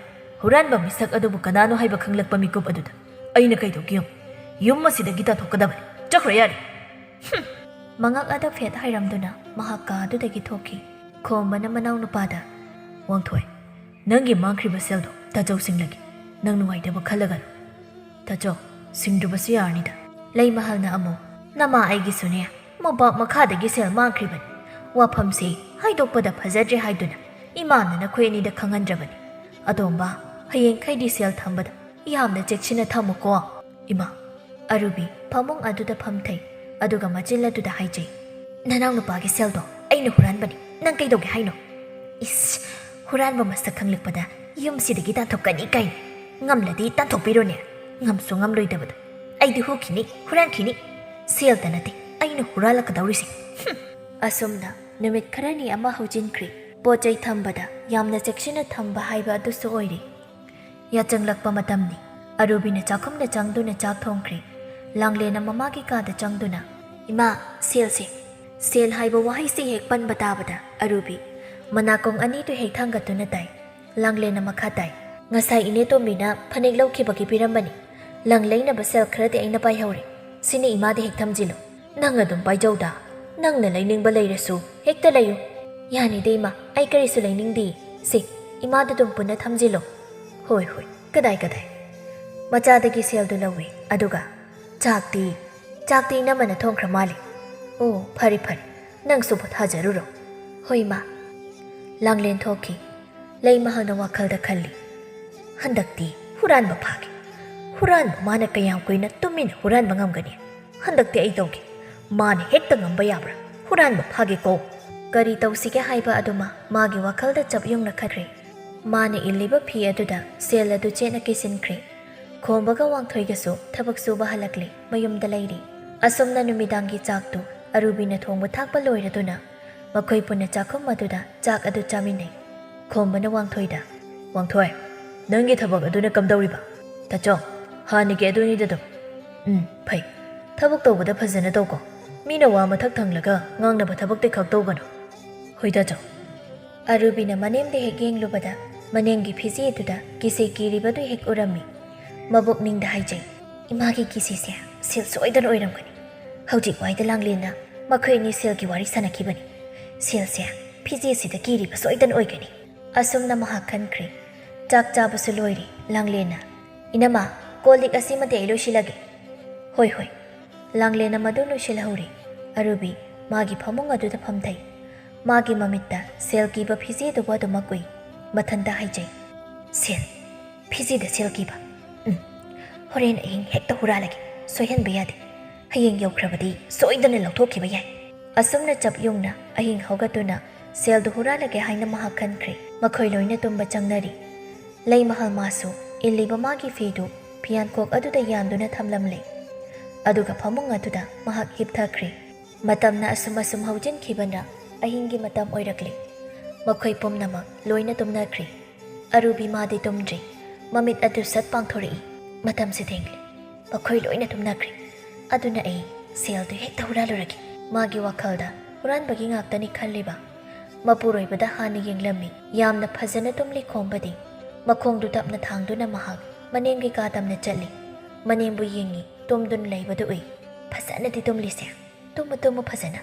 ꯍꯨꯔꯥꯟꯕ ꯃꯤꯁꯛ ꯑꯗꯨꯕꯨ ꯀꯅꯥꯅꯣ ꯍꯥꯏꯕ ꯈꯪꯂꯛꯄ ꯃꯤꯀꯨꯞ ꯑꯗꯨꯗ ꯑꯩꯅ ꯀꯩꯗꯧꯒꯦ ꯌꯦꯡꯉꯨ꯫ ꯌꯨꯝ ꯑꯁꯤꯗꯒꯤ ꯇꯥꯟꯊꯣꯛꯀꯗꯕꯅꯤ꯫ ꯆꯠꯈ꯭ꯔꯣ ꯌꯥꯔꯦ꯫" ꯍꯨꯝ! ꯃꯉꯛ ꯑꯗꯨ ꯐꯦꯠ ꯍꯥꯏꯔꯝꯗꯨꯅ ꯃꯍꯥꯛ ꯀꯥ ꯑꯗꯨꯗꯒꯤ ꯊꯣꯛꯈꯤ꯫ ꯈꯣꯝꯕꯅ ꯃꯅꯥꯎꯅꯨꯄꯥꯗ, "ꯋꯥꯡꯊꯣꯏ, ꯅꯪꯒꯤ ꯃꯥꯡꯈ꯭ꯔꯤꯕ ꯁꯦꯜꯗꯣ ꯇꯥꯆꯧ ꯁꯤꯡꯂꯒꯦ꯫ ꯅꯪ ꯅꯨꯡꯉꯥꯏꯇꯕ ꯈꯜꯂꯒꯅꯨ꯫ ꯇꯥꯆꯧ, ꯁꯤꯡꯗ꯭ꯔꯕꯁꯨ ꯌꯥꯔꯅꯤꯗ꯫" ꯂꯩꯃꯍꯜꯅ ꯑꯃꯨꯛ, "ꯅꯃꯥ ꯑꯩꯒꯤꯁꯨꯅꯦ, ꯃꯣꯝꯄꯥꯛ ꯃꯈꯥꯗꯒꯤ ꯁꯦꯜ ꯃꯥꯡꯈ꯭ꯔꯤꯕꯅꯤ꯫ ꯋꯥꯐꯝꯁꯦ ꯍꯥꯏꯗꯣꯛꯄꯗ ꯐꯖꯗ꯭ꯔꯦ ꯍꯥꯏꯗꯨꯅ ꯏꯃꯥꯅ ꯅꯈꯣꯏ ꯑꯅꯤꯗ ꯈꯪꯍꯟꯗ꯭ꯔꯕꯅꯤ꯫ ꯑꯇꯣꯝꯕ, ꯍꯌꯦꯡꯈꯩꯗꯤ ꯁꯦꯜ ꯊꯝꯕꯗ ꯌꯥꯝꯅ ꯆꯦꯛꯁꯤꯟꯅ ꯊꯝꯃꯨꯀꯣ꯫" ꯏꯃꯥ꯫ ꯑꯔꯨꯕꯤ ꯐꯃꯨꯡ ꯑꯗꯨꯗ ꯐꯝꯊꯩ, ꯑꯗꯨꯒ ꯃꯆꯤꯟ ꯑꯗꯨꯗ ꯍꯥꯏꯖꯩ, "ꯅꯅꯥꯎꯅꯨꯄꯥꯒꯤ ꯁꯦꯜꯗꯣ ꯑꯩꯅ ꯍꯨꯔꯥꯟꯕꯅꯤ꯫ ꯅꯪ ꯀꯩꯗꯧꯒꯦ ꯍꯥꯏꯅꯣ?" "ꯏꯁ, ꯍꯨꯔꯥꯟꯕ ꯃꯁꯛ ꯈꯪꯂꯛꯄꯗ ꯌꯨꯝꯁꯤꯗꯒꯤ ꯇꯥꯟꯊꯣꯛꯀꯅꯤ ꯀꯥꯏꯅ꯫ ꯉꯝꯂꯗꯤ ꯇꯥꯟꯊꯣꯛꯄꯤꯔꯣꯅꯦ꯫ ꯉꯝꯁꯨ ꯉꯝꯂꯣꯏꯗꯕꯗ꯫ ꯑꯩꯗꯤ ꯍꯨꯈꯤꯅꯤ, ꯍꯨꯔꯥꯟꯈꯤꯅꯤ꯫ ꯁꯦꯜꯇ ꯅꯠꯇꯦ ꯑꯩꯅ ꯍꯨꯔꯥꯜꯂꯛꯀꯗꯧꯔꯤꯁꯦ꯫" ꯍꯨꯝ꯫ ꯑꯁꯨꯝꯅ ꯅꯨꯃꯤꯠ ꯈꯔꯅꯤ ꯑꯃ ꯍꯧꯖꯤꯟꯈ꯭ꯔꯦ꯫ ꯄꯣꯠ ꯆꯩ ꯊꯝꯕꯗ ꯌꯥꯝꯅ ꯆꯦꯛꯁꯤꯟꯅ ꯊꯝꯕ ꯍꯥꯏꯕ ꯑꯗꯨꯁꯨ ꯑꯣꯏꯔꯦ꯫ ꯌꯥꯆꯪꯂꯛꯄ ꯃꯇꯝꯅꯤ꯫ ꯑꯔꯨꯕꯤꯅ ꯆꯥꯛꯈꯨꯝꯗ ꯆꯪꯗꯨꯅ ꯆꯥꯛ ꯊꯣꯡꯈ꯭ꯔꯦ꯫ ꯂꯥꯡꯂꯦꯟꯅ ꯃꯃꯥꯒꯤ ꯀꯥꯗ ꯆꯪꯗꯨꯅ, "ꯏꯃꯥ, ꯁꯦꯜꯁꯦ꯫" ꯁꯦꯜ ꯍꯥꯏꯕ ꯋꯥꯍꯩꯁꯤ ꯍꯦꯛ ꯄꯟꯕ ꯇꯥꯕꯗ ꯑꯔꯨꯕꯤ ꯃꯅꯥꯀꯣꯡ ꯑꯅꯤꯗꯨ ꯍꯦꯛ ꯊꯥꯡꯒꯠꯇꯨꯅ ꯇꯥꯏ꯫ ꯂꯥꯡꯂꯦꯟꯅ ꯃꯈꯥ ꯇꯥꯏ, "ꯉꯁꯥꯏ ꯏꯅꯦ ꯇꯣꯝꯕꯤꯅ ꯐꯅꯦꯛ ꯂꯧꯈꯤꯕꯒꯤ ꯄꯤꯔꯝꯕꯅꯤ꯫ ꯂꯪ ꯂꯩꯅꯕ ꯁꯦꯜ ꯈꯔꯗꯤ ꯑꯩꯅ ꯄꯥꯏꯍꯧꯔꯦ꯫ ꯁꯤꯅꯤ ꯏꯃꯥꯗ ꯍꯦꯛ ꯊꯝꯖꯤꯜꯂꯨ꯫ ꯅꯪ ꯑꯗꯨꯝ ꯄꯥꯏꯖꯧꯗ꯫ ꯅꯪꯅ ꯂꯩꯅꯤꯡꯕ ꯂꯩꯔꯁꯨ ꯍꯦꯛꯇ ꯂꯩꯌꯨ꯫" "ꯌꯥꯅꯤꯗ ꯏꯃꯥ, ꯑꯩ ꯀꯔꯤꯁꯨ ꯂꯩꯅꯤꯡꯗꯦ꯫ ꯁꯦ, ꯏꯃꯥꯗ ꯑꯗꯨꯝ ꯄꯨꯟꯅ ꯊꯝꯖꯤꯜꯂꯣ꯫" "ꯍꯣꯏ ꯍꯣꯏ, ꯀꯗꯥꯏ ꯀꯗꯥꯏ꯫" ꯃꯆꯥꯗꯒꯤ ꯁꯦꯜꯗꯨ ꯂꯧꯏ, ꯑꯗꯨꯒ, "ꯆꯥꯛꯇꯤ, ꯆꯥꯛꯇꯤ ꯏꯅꯝꯃꯅ ꯊꯣꯡꯈ꯭ꯔ ꯃꯥꯜꯂꯤ꯫ ꯑꯣ, ꯐꯔꯦ ꯐꯔꯦ, ꯅꯪꯁꯨ ꯄꯣꯊꯥꯖꯔꯨꯔꯣ꯫" "ꯍꯣꯏ ꯏꯃꯥ꯫" ꯂꯥꯡꯂꯦꯟ ꯊꯣꯛꯈꯤ꯫ ꯂꯩꯃꯍꯜꯅ ꯋꯥꯈꯜꯗ ꯈꯜꯂꯤ, "ꯍꯟꯗꯛꯇꯤ ꯍꯨꯔꯥꯟꯕ ꯐꯥꯒꯦ꯫ ꯍꯨꯔꯥꯟꯕ ꯃꯥꯅ ꯀꯌꯥꯝ ꯀꯨꯏꯅ ꯇꯨꯃꯤꯟꯅ ꯍꯨꯔꯥꯟꯕ ꯉꯝꯒꯅꯤ? ꯍꯟꯗꯛꯇꯤ ꯑꯩ ꯇꯧꯒꯦ꯫ ꯃꯥꯅ ꯍꯦꯛꯇ ꯉꯝꯕ ꯌꯥꯕ꯭ꯔꯥ? ꯍꯨꯔꯥꯟꯕ ꯐꯥꯒꯦꯀꯣ꯫" ꯀꯔꯤ ꯇꯧꯁꯤꯒꯦ ꯍꯥꯏꯕ ꯑꯗꯨꯃ ꯃꯥꯒꯤ ꯋꯥꯈꯜꯗ ꯆꯞ ꯌꯨꯡꯅ ꯈꯟꯈ꯭ꯔꯦ꯫ ꯃꯥꯅ ꯏꯜꯂꯤꯕ ꯐꯤ ꯑꯗꯨꯗ ꯁꯦꯜ ꯑꯗꯨ ꯆꯦꯠꯅ ꯀꯤꯁꯤꯟꯈ꯭ꯔꯦ꯫ ꯈꯣꯝꯕꯒ ꯋꯥꯡꯊꯣꯏꯒꯁꯨ ꯊꯕꯛ ꯁꯨꯕ ꯍꯜꯂꯛꯂꯦ, ꯃꯌꯨꯝꯗ ꯂꯩꯔꯤ꯫ ꯑꯁꯨꯝꯅ ꯅꯨꯃꯤꯗꯥꯡꯒꯤ ꯆꯥꯛꯇꯨ ꯑꯔꯨꯕꯤꯅ ꯊꯣꯡꯕ ꯊꯥꯛꯄ ꯂꯣꯏꯔꯗꯨꯅ ꯃꯈꯣꯏ ꯄꯨꯟꯅ ꯆꯥꯛꯈꯨꯝ ꯑꯗꯨꯗ ꯆꯥꯛ ꯑꯗꯨ ꯆꯥꯃꯤꯟꯅꯩ꯫ ꯈꯣꯝꯕꯅ ꯋꯥꯡꯊꯣꯏꯗ, "ꯋꯥꯡꯊꯣꯏ, ꯅꯪꯒꯤ ꯊꯕꯛ ꯑꯗꯨꯅ ꯀꯝꯗꯧꯔꯤꯕ?" "ꯇꯥꯆꯧ, ꯍꯥꯟꯅꯒꯤ ꯑꯗꯨꯅꯤꯗ ꯑꯗꯨꯝ꯫" "ꯎꯝ, ꯐꯩ꯫ ꯊꯕꯛ ꯇꯧꯕꯗ ꯐꯖꯅ ꯇꯧꯀꯣ꯫ ꯃꯤꯅ ꯋꯥ ꯃꯊꯛ ꯊꯪꯂꯒ ꯉꯥꯡꯅꯕ ꯊꯕꯛꯇꯤ ꯈꯛ ꯇꯧꯒꯅꯨ꯫" "ꯍꯣꯏ ꯇꯥꯆꯧ꯫" ꯑꯔꯨꯕꯤꯅ ꯃꯅꯦꯝꯗ ꯍꯦꯛ ꯌꯦꯡꯂꯨꯕꯗ ꯃꯅꯦꯝꯒꯤ ꯐꯤꯖꯦ ꯑꯗꯨꯗ ꯀꯤꯁꯦ ꯀꯤꯔꯤꯕꯗꯨ ꯍꯦꯛ ꯎꯔꯝꯃꯤ꯫ ꯃꯕꯨꯛꯅꯤꯡꯗ ꯍꯥꯏꯖꯩ, "ꯏꯃꯥꯒꯤ ꯀꯤꯁꯦꯁꯦ ꯁꯦꯜ ꯁꯣꯏꯗꯅ ꯑꯣꯏꯔꯝꯒꯅꯤ꯫ ꯍꯧꯖꯤꯛ ꯋꯥꯏꯗ ꯂꯥꯡꯂꯦꯟꯅ ꯃꯈꯣꯏ ꯑꯅꯤ ꯁꯦꯜꯒꯤ ꯋꯥꯔꯤ ꯁꯥꯟꯅꯈꯤꯕꯅꯤ꯫ ꯁꯦꯜꯁꯦ ꯐꯤꯖꯦꯁꯤꯗ ꯀꯤꯔꯤꯕ ꯁꯣꯏꯗꯅ ꯑꯣꯏꯒꯅꯤ꯫ ꯑꯁꯨꯝꯅ ꯃꯍꯥꯛ ꯈꯟꯈ꯭ꯔꯦ꯫ ꯆꯥꯛ ꯆꯥꯕꯁꯨ ꯂꯣꯏꯔꯦ꯫ ꯂꯥꯡꯂꯦꯟꯅ, "ꯏꯅꯝꯃ, ꯀꯣꯜ ꯂꯤꯛ ꯑꯁꯤꯃꯗꯤ ꯑꯩ ꯂꯣꯏꯁꯤꯜꯂꯒꯦ"꯫ "ꯍꯣꯏ, ꯍꯣꯏ"꯫ ꯂꯥꯡꯂꯦꯟꯅ ꯃꯗꯨ ꯂꯣꯏꯁꯤꯜꯍꯧꯔꯦ꯫ ꯑꯔꯨꯕꯤ ꯃꯥꯒꯤ ꯐꯃꯨꯡ ꯑꯗꯨꯗ ꯐꯝꯊꯩ꯫ ꯃꯥꯒꯤ ꯃꯃꯤꯠꯇ ꯁꯦꯜ ꯀꯤꯕ ꯐꯤꯖꯦꯗꯨꯕꯨ ꯑꯗꯨꯃꯛ ꯎꯏ꯫ ꯃꯊꯟꯇ ꯍꯥꯏꯖꯩ, "ꯁꯦꯜ, ꯐꯤꯖꯦꯗ ꯁꯦꯜ ꯀꯤꯕ꯫ ꯎꯝ, ꯍꯣꯔꯦꯟ ꯑꯍꯤꯡ ꯍꯦꯛꯇ ꯍꯨꯔꯥꯜꯂꯒꯦ꯫ ꯁꯣꯏꯍꯟꯕ ꯌꯥꯗꯦ꯫ ꯍꯌꯦꯡ ꯌꯧꯈ꯭ꯔꯕꯗꯤ ꯁꯣꯏꯗꯅ ꯂꯧꯊꯣꯛꯈꯤꯕ ꯌꯥꯏ"꯫ ꯑꯁꯨꯝꯅ ꯆꯞ ꯌꯨꯡꯅ ꯑꯍꯤꯡ ꯍꯧꯒꯠꯇꯨꯅ ꯁꯦꯜꯗꯨ ꯍꯨꯔꯥꯜꯂꯒꯦ ꯍꯥꯏꯅ ꯃꯍꯥꯛ ꯈꯟꯈ꯭ꯔꯦ꯫ ꯃꯈꯣꯏ ꯂꯣꯏꯅ ꯇꯨꯝꯕ ꯆꯪꯅꯔꯤ꯫ ꯂꯩꯃꯍꯜ ꯃꯥꯁꯨ ꯏꯜꯂꯤꯕ ꯃꯥꯒꯤ ꯐꯤꯗꯨ ꯐꯤꯌꯥꯟꯈꯣꯛ ꯑꯗꯨꯗ ꯌꯥꯟꯗꯨꯅ ꯊꯝꯂꯝꯂꯦ꯫ ꯑꯗꯨꯒ ꯐꯃꯨꯡ ꯑꯗꯨꯗ ꯃꯍꯥꯛ ꯍꯤꯞꯊꯈ꯭ꯔꯦ꯫ ꯃꯇꯝꯅ ꯑꯁꯨꯝ ꯑꯁꯨꯝ ꯍꯧꯖꯤꯟꯈꯤꯕꯅ ꯑꯍꯤꯡꯒꯤ ꯃꯇꯝ ꯑꯣꯏꯔꯛꯂꯦ꯫ ꯃꯈꯣꯏ ꯄꯨꯝꯅꯃꯛ ꯂꯣꯏꯅ ꯇꯨꯝꯅꯈ꯭ꯔꯦ꯫ ꯑꯔꯨꯕꯤ ꯃꯥꯗꯤ ꯇꯨꯝꯗ꯭ꯔꯤ꯫ ꯃꯃꯤꯠ ꯑꯗꯨ ꯁꯠ ꯄꯥꯡꯊꯣꯔꯛꯏ꯫ ꯃꯇꯝꯁꯦ ꯊꯦꯡꯂꯦ꯫ ꯃꯈꯣꯏ ꯂꯣꯏꯅ ꯇꯨꯝꯅꯈ꯭ꯔꯦ꯫ ꯑꯗꯨꯅ ꯑꯩ ꯁꯦꯜꯗꯨ ꯍꯦꯛꯇ ꯍꯨꯔꯥꯜꯂꯨꯔꯒꯦ꯫ ꯃꯥꯒꯤ ꯋꯥꯈꯜꯗ ꯍꯨꯔꯥꯟꯕꯒꯤ ꯉꯥꯛꯇꯅꯤ ꯈꯜꯂꯤꯕ꯫ ꯃꯄꯨꯔꯣꯏꯕꯗ ꯍꯥꯟꯅ ꯌꯦꯡꯂꯝꯃꯤ꯫ ꯌꯥꯝꯅ ꯐꯖꯅ ꯇꯨꯝꯂꯤ ꯈꯣꯝꯕꯗꯤ꯫ ꯃꯈꯣꯡꯗꯨ ꯇꯞꯅ ꯊꯥꯡꯗꯨꯅ ꯃꯍꯥꯛ ꯃꯅꯦꯝꯒꯤ ꯀꯥ ꯇꯝꯅ ꯆꯠꯂꯤ꯫ ꯃꯅꯦꯝꯕꯨ ꯌꯦꯡꯉꯤ꯫ ꯇꯨꯝꯗꯨꯅ ꯂꯩꯕꯗꯨ ꯎꯏ꯫ "ꯐꯖꯅꯗꯤ ꯇꯨꯝꯂꯤꯁꯦ꯫ ꯇꯨꯝꯃꯨ, ꯇꯨꯝꯃꯨ ꯐꯖꯅ꯫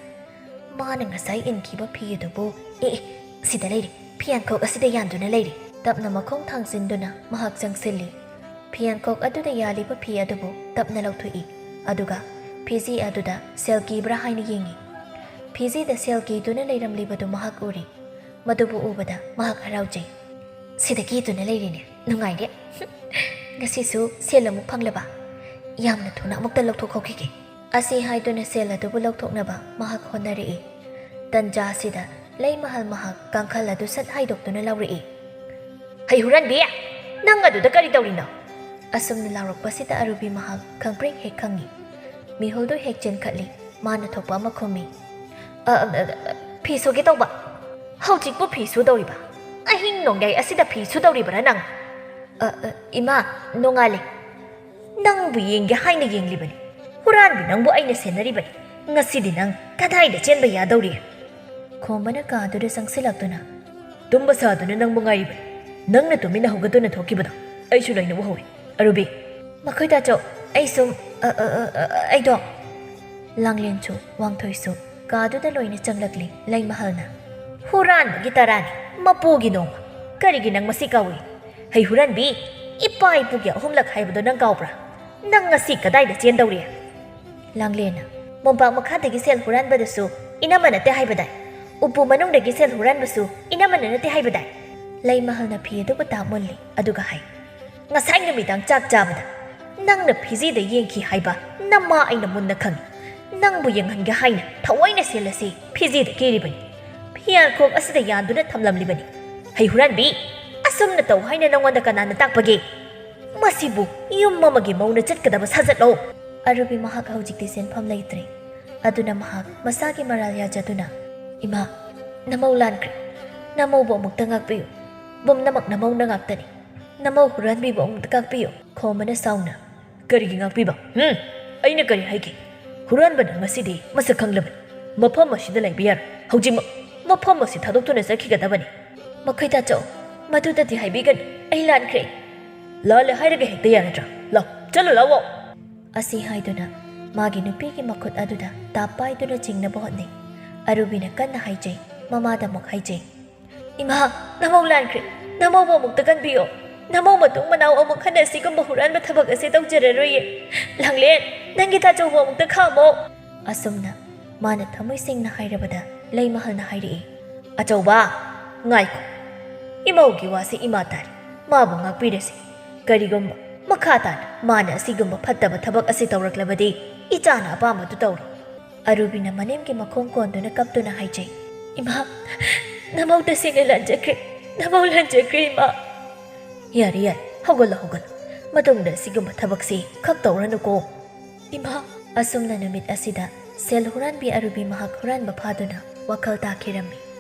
ꯃꯥꯅ ꯉꯁꯥꯏ ꯏꯟꯈꯤꯕ ꯐꯤ ꯑꯗꯨꯕꯨ, ꯑꯦ, ꯑꯦ, ꯁꯤꯗ ꯂꯩꯔꯦ꯫ ꯐꯤꯌꯥꯟꯈꯣꯛ ꯑꯁꯤꯗ ꯌꯥꯟꯗꯨꯅ ꯂꯩꯔꯦ"꯫ ꯇꯞꯅ ꯃꯈꯣꯡ ꯊꯥꯡꯖꯤꯟꯗꯨꯅ ꯃꯍꯥꯛ ꯆꯪꯁꯤꯜꯂꯤ꯫ ꯐꯤꯌꯥꯟꯈꯣꯛ ꯑꯗꯨꯗ ꯌꯥꯜꯂꯤꯕ ꯐꯤ ꯑꯗꯨꯕꯨ ꯇꯞꯅ ꯂꯧꯊꯣꯛꯏ꯫ ꯑꯗꯨꯒ ꯐꯤꯖꯤ ꯑꯗꯨꯗ ꯁꯦꯜ ꯀꯤꯕ꯭ꯔꯥ ꯍꯥꯏꯅ ꯌꯦꯡꯉꯤ꯫ ꯐꯤꯖꯤꯗ ꯁꯦꯜ ꯀꯤꯗꯨꯅ ꯂꯩꯔꯝꯂꯤꯕꯗꯨ ꯃꯍꯥꯛ ꯎꯔꯤ꯫ ꯃꯗꯨꯕꯨ ꯎꯕꯗ ꯃꯍꯥꯛ ꯍꯔꯥꯎꯖꯩ꯫ "ꯁꯤꯗ ꯀꯤꯗꯨꯅ ꯂꯩꯔꯤꯅꯦ꯫ ꯅꯨꯡꯉꯥꯏꯔꯦ꯫ ꯉꯁꯤꯁꯨ ꯁꯦꯜ ꯑꯃꯨꯛ ꯐꯪꯂꯕ? ꯌꯥꯝꯅ ꯊꯨꯅ ꯑꯃꯨꯛꯇ ꯂꯧꯊꯣꯛꯍꯧꯈꯤꯒꯦ"꯫ ꯑꯁꯤ ꯍꯥꯏꯗꯨꯅ ꯁꯦꯜ ꯑꯗꯨꯕꯨ ꯂꯧꯊꯣꯛꯅꯕ ꯃꯍꯥꯛ ꯍꯣꯠꯅꯔꯛꯏ꯫ ꯇꯟꯖꯥ ꯑꯁꯤꯗ ꯂꯩꯃꯍꯜ ꯃꯍꯥꯛ ꯀꯥꯡꯈꯜ ꯑꯗꯨ ꯁꯠ ꯍꯥꯏꯗꯣꯛꯇꯨꯅ ꯂꯥꯎꯔꯛꯏ꯫ "ꯍꯩ ꯍꯨꯔꯥꯟꯕꯤ! ꯅꯪ ꯑꯗꯨꯗ ꯀꯔꯤ ꯇꯧꯔꯤꯅꯣ?" ꯑꯁꯨꯝꯅ ꯂꯥꯎꯔꯛꯄꯁꯤꯗ ꯑꯔꯨꯕꯤ ꯃꯍꯥꯛ ꯈꯪꯄ꯭ꯔꯦꯛ ꯍꯦꯛ ꯈꯪꯏ꯫ ꯃꯤꯍꯨꯜꯗꯨ ꯍꯦꯛ ꯆꯦꯟꯈꯠꯂꯤ꯫ ꯃꯥꯅ ꯊꯣꯛꯄ ꯑꯃ ꯈꯨꯝꯃꯤ꯫ "ꯑ, ꯑ, ꯑ, ꯐꯤ ꯁꯨꯒꯦ ꯇꯧꯕ꯫ ꯍꯧꯖꯤꯛꯄꯨ ꯐꯤ ꯁꯨꯗꯧꯔꯤꯕ? ꯑꯍꯤꯡ ꯅꯣꯡꯌꯥꯏ ꯑꯁꯤꯗ ꯐꯤ ꯁꯨꯗꯧꯔꯤꯕꯔꯥ ꯅꯪ?" "ꯑ, ꯑ, ꯏꯃꯥ, ꯅꯣꯡꯉꯥꯜꯂꯦ꯫ ꯅꯪꯕꯨ ꯌꯦꯡꯒꯦ ꯍꯥꯏꯅ ꯌꯦꯡꯂꯤꯕꯅꯤ꯫ ꯍꯨꯔꯥꯟꯕꯤ ꯅꯪꯕꯨ ꯑꯩꯅ ꯁꯦꯟꯅꯔꯤꯕꯅꯤ꯫ ꯉꯁꯤꯗꯤ ꯅꯪ ꯀꯗꯥꯏꯗ ꯆꯦꯟꯕ ꯌꯥꯗꯧꯔꯤ?" ꯈꯣꯝꯕꯅ ꯀꯥꯗꯨꯗ ꯆꯪꯁꯤꯜꯂꯛꯇꯨꯅ, "ꯇꯨꯝꯕ ꯁꯥꯗꯨꯅ ꯅꯪꯕꯨ ꯉꯥꯏꯔꯤꯕꯅꯤ꯫ ꯅꯪꯅ ꯇꯨꯃꯤꯟꯅ ꯍꯧꯒꯠꯇꯨꯅ ꯊꯣꯛꯈꯤꯕꯗꯣ ꯑꯩꯁꯨ ꯂꯣꯏꯅ ꯎꯍꯧꯏ꯫ ꯑꯔꯨꯕꯤ!" "ꯃꯈꯣꯏ ꯇꯥꯆꯧ, ꯑꯩ ꯁꯨꯝ, ꯑ, ꯑ, ꯑ, ꯑ, ꯑꯩꯗꯣ"꯫ ꯂꯥꯡꯂꯦꯟꯁꯨ ꯋꯥꯡꯊꯣꯏꯁꯨ ꯀꯥꯗꯨꯗ ꯂꯣꯏꯅ ꯆꯪꯂꯛꯂꯤ꯫ ꯂꯩꯃꯍꯜꯅ, "ꯍꯨꯔꯥꯟꯕꯒꯤ ꯇꯔꯥꯅꯤ, ꯃꯄꯨꯒꯤ ꯅꯣꯡꯃ꯫ ꯀꯔꯤꯒꯤ ꯅꯪ ꯃꯁꯤ ꯀꯥꯎꯏ? ꯍꯩ ꯍꯨꯔꯥꯟꯕꯤ, ꯏꯄꯥ ꯏꯄꯨꯒꯤ ꯑꯍꯨꯝꯂꯛ ꯍꯥꯏꯕꯗꯣ ꯅꯪ ꯀꯥꯎꯕ꯭ꯔꯥ? ꯅꯪ ꯉꯁꯤ ꯀꯗꯥꯏꯗ ꯆꯦꯟꯗꯧꯔꯤ?" ꯂꯥꯡꯂꯦꯟꯅ, "ꯃꯣꯝꯄꯥꯛ ꯃꯈꯥꯗꯒꯤ ꯁꯦꯜ ꯍꯨꯔꯥꯟꯕꯗꯨꯁꯨ ꯏꯅꯝꯃ ꯅꯠꯇꯦ ꯍꯥꯏꯕꯗꯥꯏ? ꯎꯄꯨ ꯃꯅꯨꯡꯗꯒꯤ ꯁꯦꯜ ꯍꯨꯔꯥꯟꯕꯁꯨ ꯏꯅꯝꯃꯅ ꯅꯠꯇꯦ ꯍꯥꯏꯕꯗꯥꯏ?" ꯂꯩꯃꯍꯜꯅ ꯐꯤ ꯑꯗꯨꯕꯨ ꯇꯥꯞ ꯃꯨꯜꯂꯤ, ꯑꯗꯨꯒ ꯍꯥꯏ, "ꯉꯁꯥꯏ ꯅꯨꯃꯤꯗꯥꯡ ꯆꯥꯛ ꯆꯥꯕꯗ ꯅꯪꯅ ꯐꯤꯖꯤꯗ ꯌꯦꯡꯈꯤ ꯍꯥꯏꯕ ꯅꯃꯥ ꯑꯩꯅ ꯃꯨꯟꯅ ꯈꯪꯏ꯫ ꯅꯪꯕꯨ ꯌꯦꯡꯍꯟꯒꯦ ꯍꯥꯏꯅ ꯊꯑꯣꯏꯅ ꯁꯦꯜ ꯑꯁꯤ ꯐꯤꯖꯤꯗ ꯀꯦꯔꯤꯕꯅꯤ꯫ ꯐꯤꯌꯥꯟꯈꯣꯛ ꯑꯁꯤꯗ ꯌꯥꯟꯗꯨꯅ ꯊꯝꯂꯝꯂꯤꯕꯅꯤ꯫ ꯍꯩ ꯍꯨꯔꯥꯟꯕꯤ, ꯑꯁꯨꯝꯅ ꯇꯧ ꯍꯥꯏꯅ ꯅꯪꯉꯣꯟꯗ ꯀꯅꯥꯅ ꯇꯥꯛꯄꯒꯦ? ꯃꯁꯤꯕꯨ ꯌꯨꯝ ꯑꯃꯒꯤ ꯃꯧꯅ ꯆꯠꯀꯗꯕ ꯁꯥꯖꯠꯂꯣ?" ꯑꯔꯨꯕꯤ ꯃꯍꯥꯛ ꯍꯧꯖꯤꯛꯇꯤ ꯁꯦꯟꯐꯝ ꯂꯩꯇ꯭ꯔꯦ꯫ ꯑꯗꯨꯅ ꯃꯍꯥꯛ ꯃꯁꯥꯒꯤ ꯃꯔꯥꯜ ꯌꯥꯖꯗꯨꯅ, "ꯏꯃꯥ, ꯅꯃꯧ ꯂꯥꯟꯈ꯭ꯔꯦ꯫ ꯅꯃꯧꯕꯨ ꯑꯃꯨꯛꯇ ꯉꯥꯛꯄꯤꯌꯨ꯫ ꯄꯨꯝꯅꯃꯛ ꯅꯃꯧꯅ ꯉꯥꯛꯇꯅꯤ꯫ ꯅꯃꯧ ꯍꯨꯔꯥꯟꯕꯤꯕꯨ ꯑꯃꯨꯛꯇ ꯉꯥꯛꯄꯤꯌꯨ"꯫ ꯈꯣꯝꯕꯅ ꯁꯥꯎꯅ, "ꯀꯔꯤꯒꯤ ꯉꯥꯛꯄꯤꯕ? ꯍꯨꯝ? ꯑꯩꯅ ꯀꯔꯤ ꯍꯥꯏꯒꯦ? ꯍꯨꯔꯥꯟꯕꯅ ꯉꯁꯤꯗꯤ ꯃꯁꯛ ꯈꯪꯂꯕꯅꯤ꯫ ꯃꯐꯝ ꯑꯁꯤꯗ ꯂꯩꯕ ꯌꯥꯔꯣꯏ꯫ ꯍꯧꯖꯤꯛꯃꯛ ꯃꯐꯝ ꯑꯁꯤ ꯊꯥꯗꯣꯛꯇꯨꯅ ꯆꯠꯈꯤꯒꯗꯕꯅꯤ꯫" "ꯃꯈꯣꯏ ꯇꯥꯆꯧ, ꯃꯗꯨꯗꯗꯤ ꯍꯥꯏꯕꯤꯒꯅꯨ꯫ ꯑꯩ ꯂꯥꯟꯈ꯭ꯔꯦ꯫" "ꯂꯥꯜꯂꯦ ꯍꯥꯏꯔꯒ ꯍꯦꯛꯇ ꯌꯥꯔꯗ꯭ꯔꯥ? ꯂꯥꯎ, ꯆꯠꯂꯨ ꯂꯥꯎ, ꯂꯥꯎ!" ꯑꯁꯤ ꯍꯥꯏꯗꯨꯅ ꯃꯥꯒꯤ ꯅꯨꯄꯤꯒꯤ ꯃꯈꯨꯠ ꯑꯗꯨꯗ ꯇꯥꯞ ꯄꯥꯏꯗꯨꯅ ꯆꯤꯡꯅꯕ ꯍꯣꯠꯅꯩ꯫ ꯑꯔꯨꯕꯤꯅ ꯀꯟꯅ ꯍꯥꯏꯖꯩ, ꯃꯃꯥꯗ ꯑꯃꯨꯛ ꯍꯥꯏꯖꯩ, "ꯏꯃꯥ, ꯅꯃꯧ ꯂꯥꯟꯈ꯭ꯔꯦ꯫ ꯅꯃꯧꯕꯨ ꯑꯃꯨꯛꯇ ꯀꯟꯕꯤꯌꯣ꯫ ꯅꯃꯧ ꯃꯇꯨꯡ ꯃꯅꯥꯎ ꯑꯃꯨꯛ ꯍꯟꯅ ꯑꯁꯤꯒꯨꯝꯕ ꯍꯨꯔꯥꯟꯕ ꯊꯕꯛ ꯑꯁꯤ ꯇꯧꯖꯔꯔꯣꯏꯌꯦ꯫ ꯂꯥꯡꯂꯦꯟ, ꯅꯪꯒꯤ ꯇꯥꯆꯧꯕꯨ ꯑꯃꯨꯛꯇ ꯈꯥꯝꯃꯣ꯫" ꯑꯁꯨꯝꯅ ꯃꯥꯅ ꯊꯃꯣꯏ ꯁꯦꯡꯅ ꯍꯥꯏꯔꯕꯗ ꯂꯩꯃꯍꯜꯅ ꯍꯥꯏꯔꯛꯏ, "ꯑꯆꯧꯕ, ꯉꯥꯏꯈꯣ꯫ ꯏꯃꯧꯒꯤ ꯋꯥꯁꯤ ꯏꯃꯥ ꯇꯥꯔꯤ꯫ ꯃꯥꯕꯨ ꯉꯥꯛꯄꯤꯔꯁꯤ꯫ ꯀꯔꯤꯒꯨꯝꯕ ꯃꯈꯥ ꯇꯥꯅ ꯃꯥꯅ ꯑꯁꯤꯒꯨꯝꯕ ꯐꯠꯇꯕ ꯊꯕꯛ ꯑꯁꯤ ꯇꯧꯔꯛꯂꯕꯗꯤ ꯏꯆꯥꯅ ꯑꯄꯥꯝꯕꯗꯨ ꯇꯧꯔꯣ꯫" ꯑꯔꯨꯕꯤꯅ ꯃꯅꯦꯝꯒꯤ ꯃꯈꯣꯡ ꯀꯣꯟꯗꯨꯅ ꯀꯞꯇꯨꯅ ꯍꯥꯏꯖꯩ, "ꯏꯃꯥ, ꯅꯃꯧ ꯇꯁꯦꯡꯅ ꯂꯥꯟꯖꯈ꯭ꯔꯦ꯫ ꯅꯃꯧ ꯂꯥꯟꯖꯈ꯭ꯔꯦ, ꯏꯃꯥ꯫" "ꯌꯥꯔꯦ, ꯌꯥꯔꯦ, ꯍꯧꯒꯠꯂꯣ, ꯍꯧꯒꯠꯂꯣ꯫ ꯃꯇꯨꯡꯗ ꯑꯁꯤꯒꯨꯝꯕ ꯊꯕꯛꯁꯤ ꯈꯛ ꯇꯧꯔꯅꯨꯀꯣ꯫" "ꯏꯃꯥ꯫" ꯑꯁꯨꯝꯅ ꯅꯨꯃꯤꯠ ꯑꯁꯤꯗ ꯁꯦꯜ ꯍꯨꯔꯥꯟꯕꯤ ꯑꯔꯨꯕꯤ ꯃꯍꯥꯛ ꯍꯨꯔꯥꯟꯕ ꯐꯥꯗꯨꯅ ꯋꯥꯈꯜ ꯇꯥꯈꯤꯔꯝꯃꯤ꯫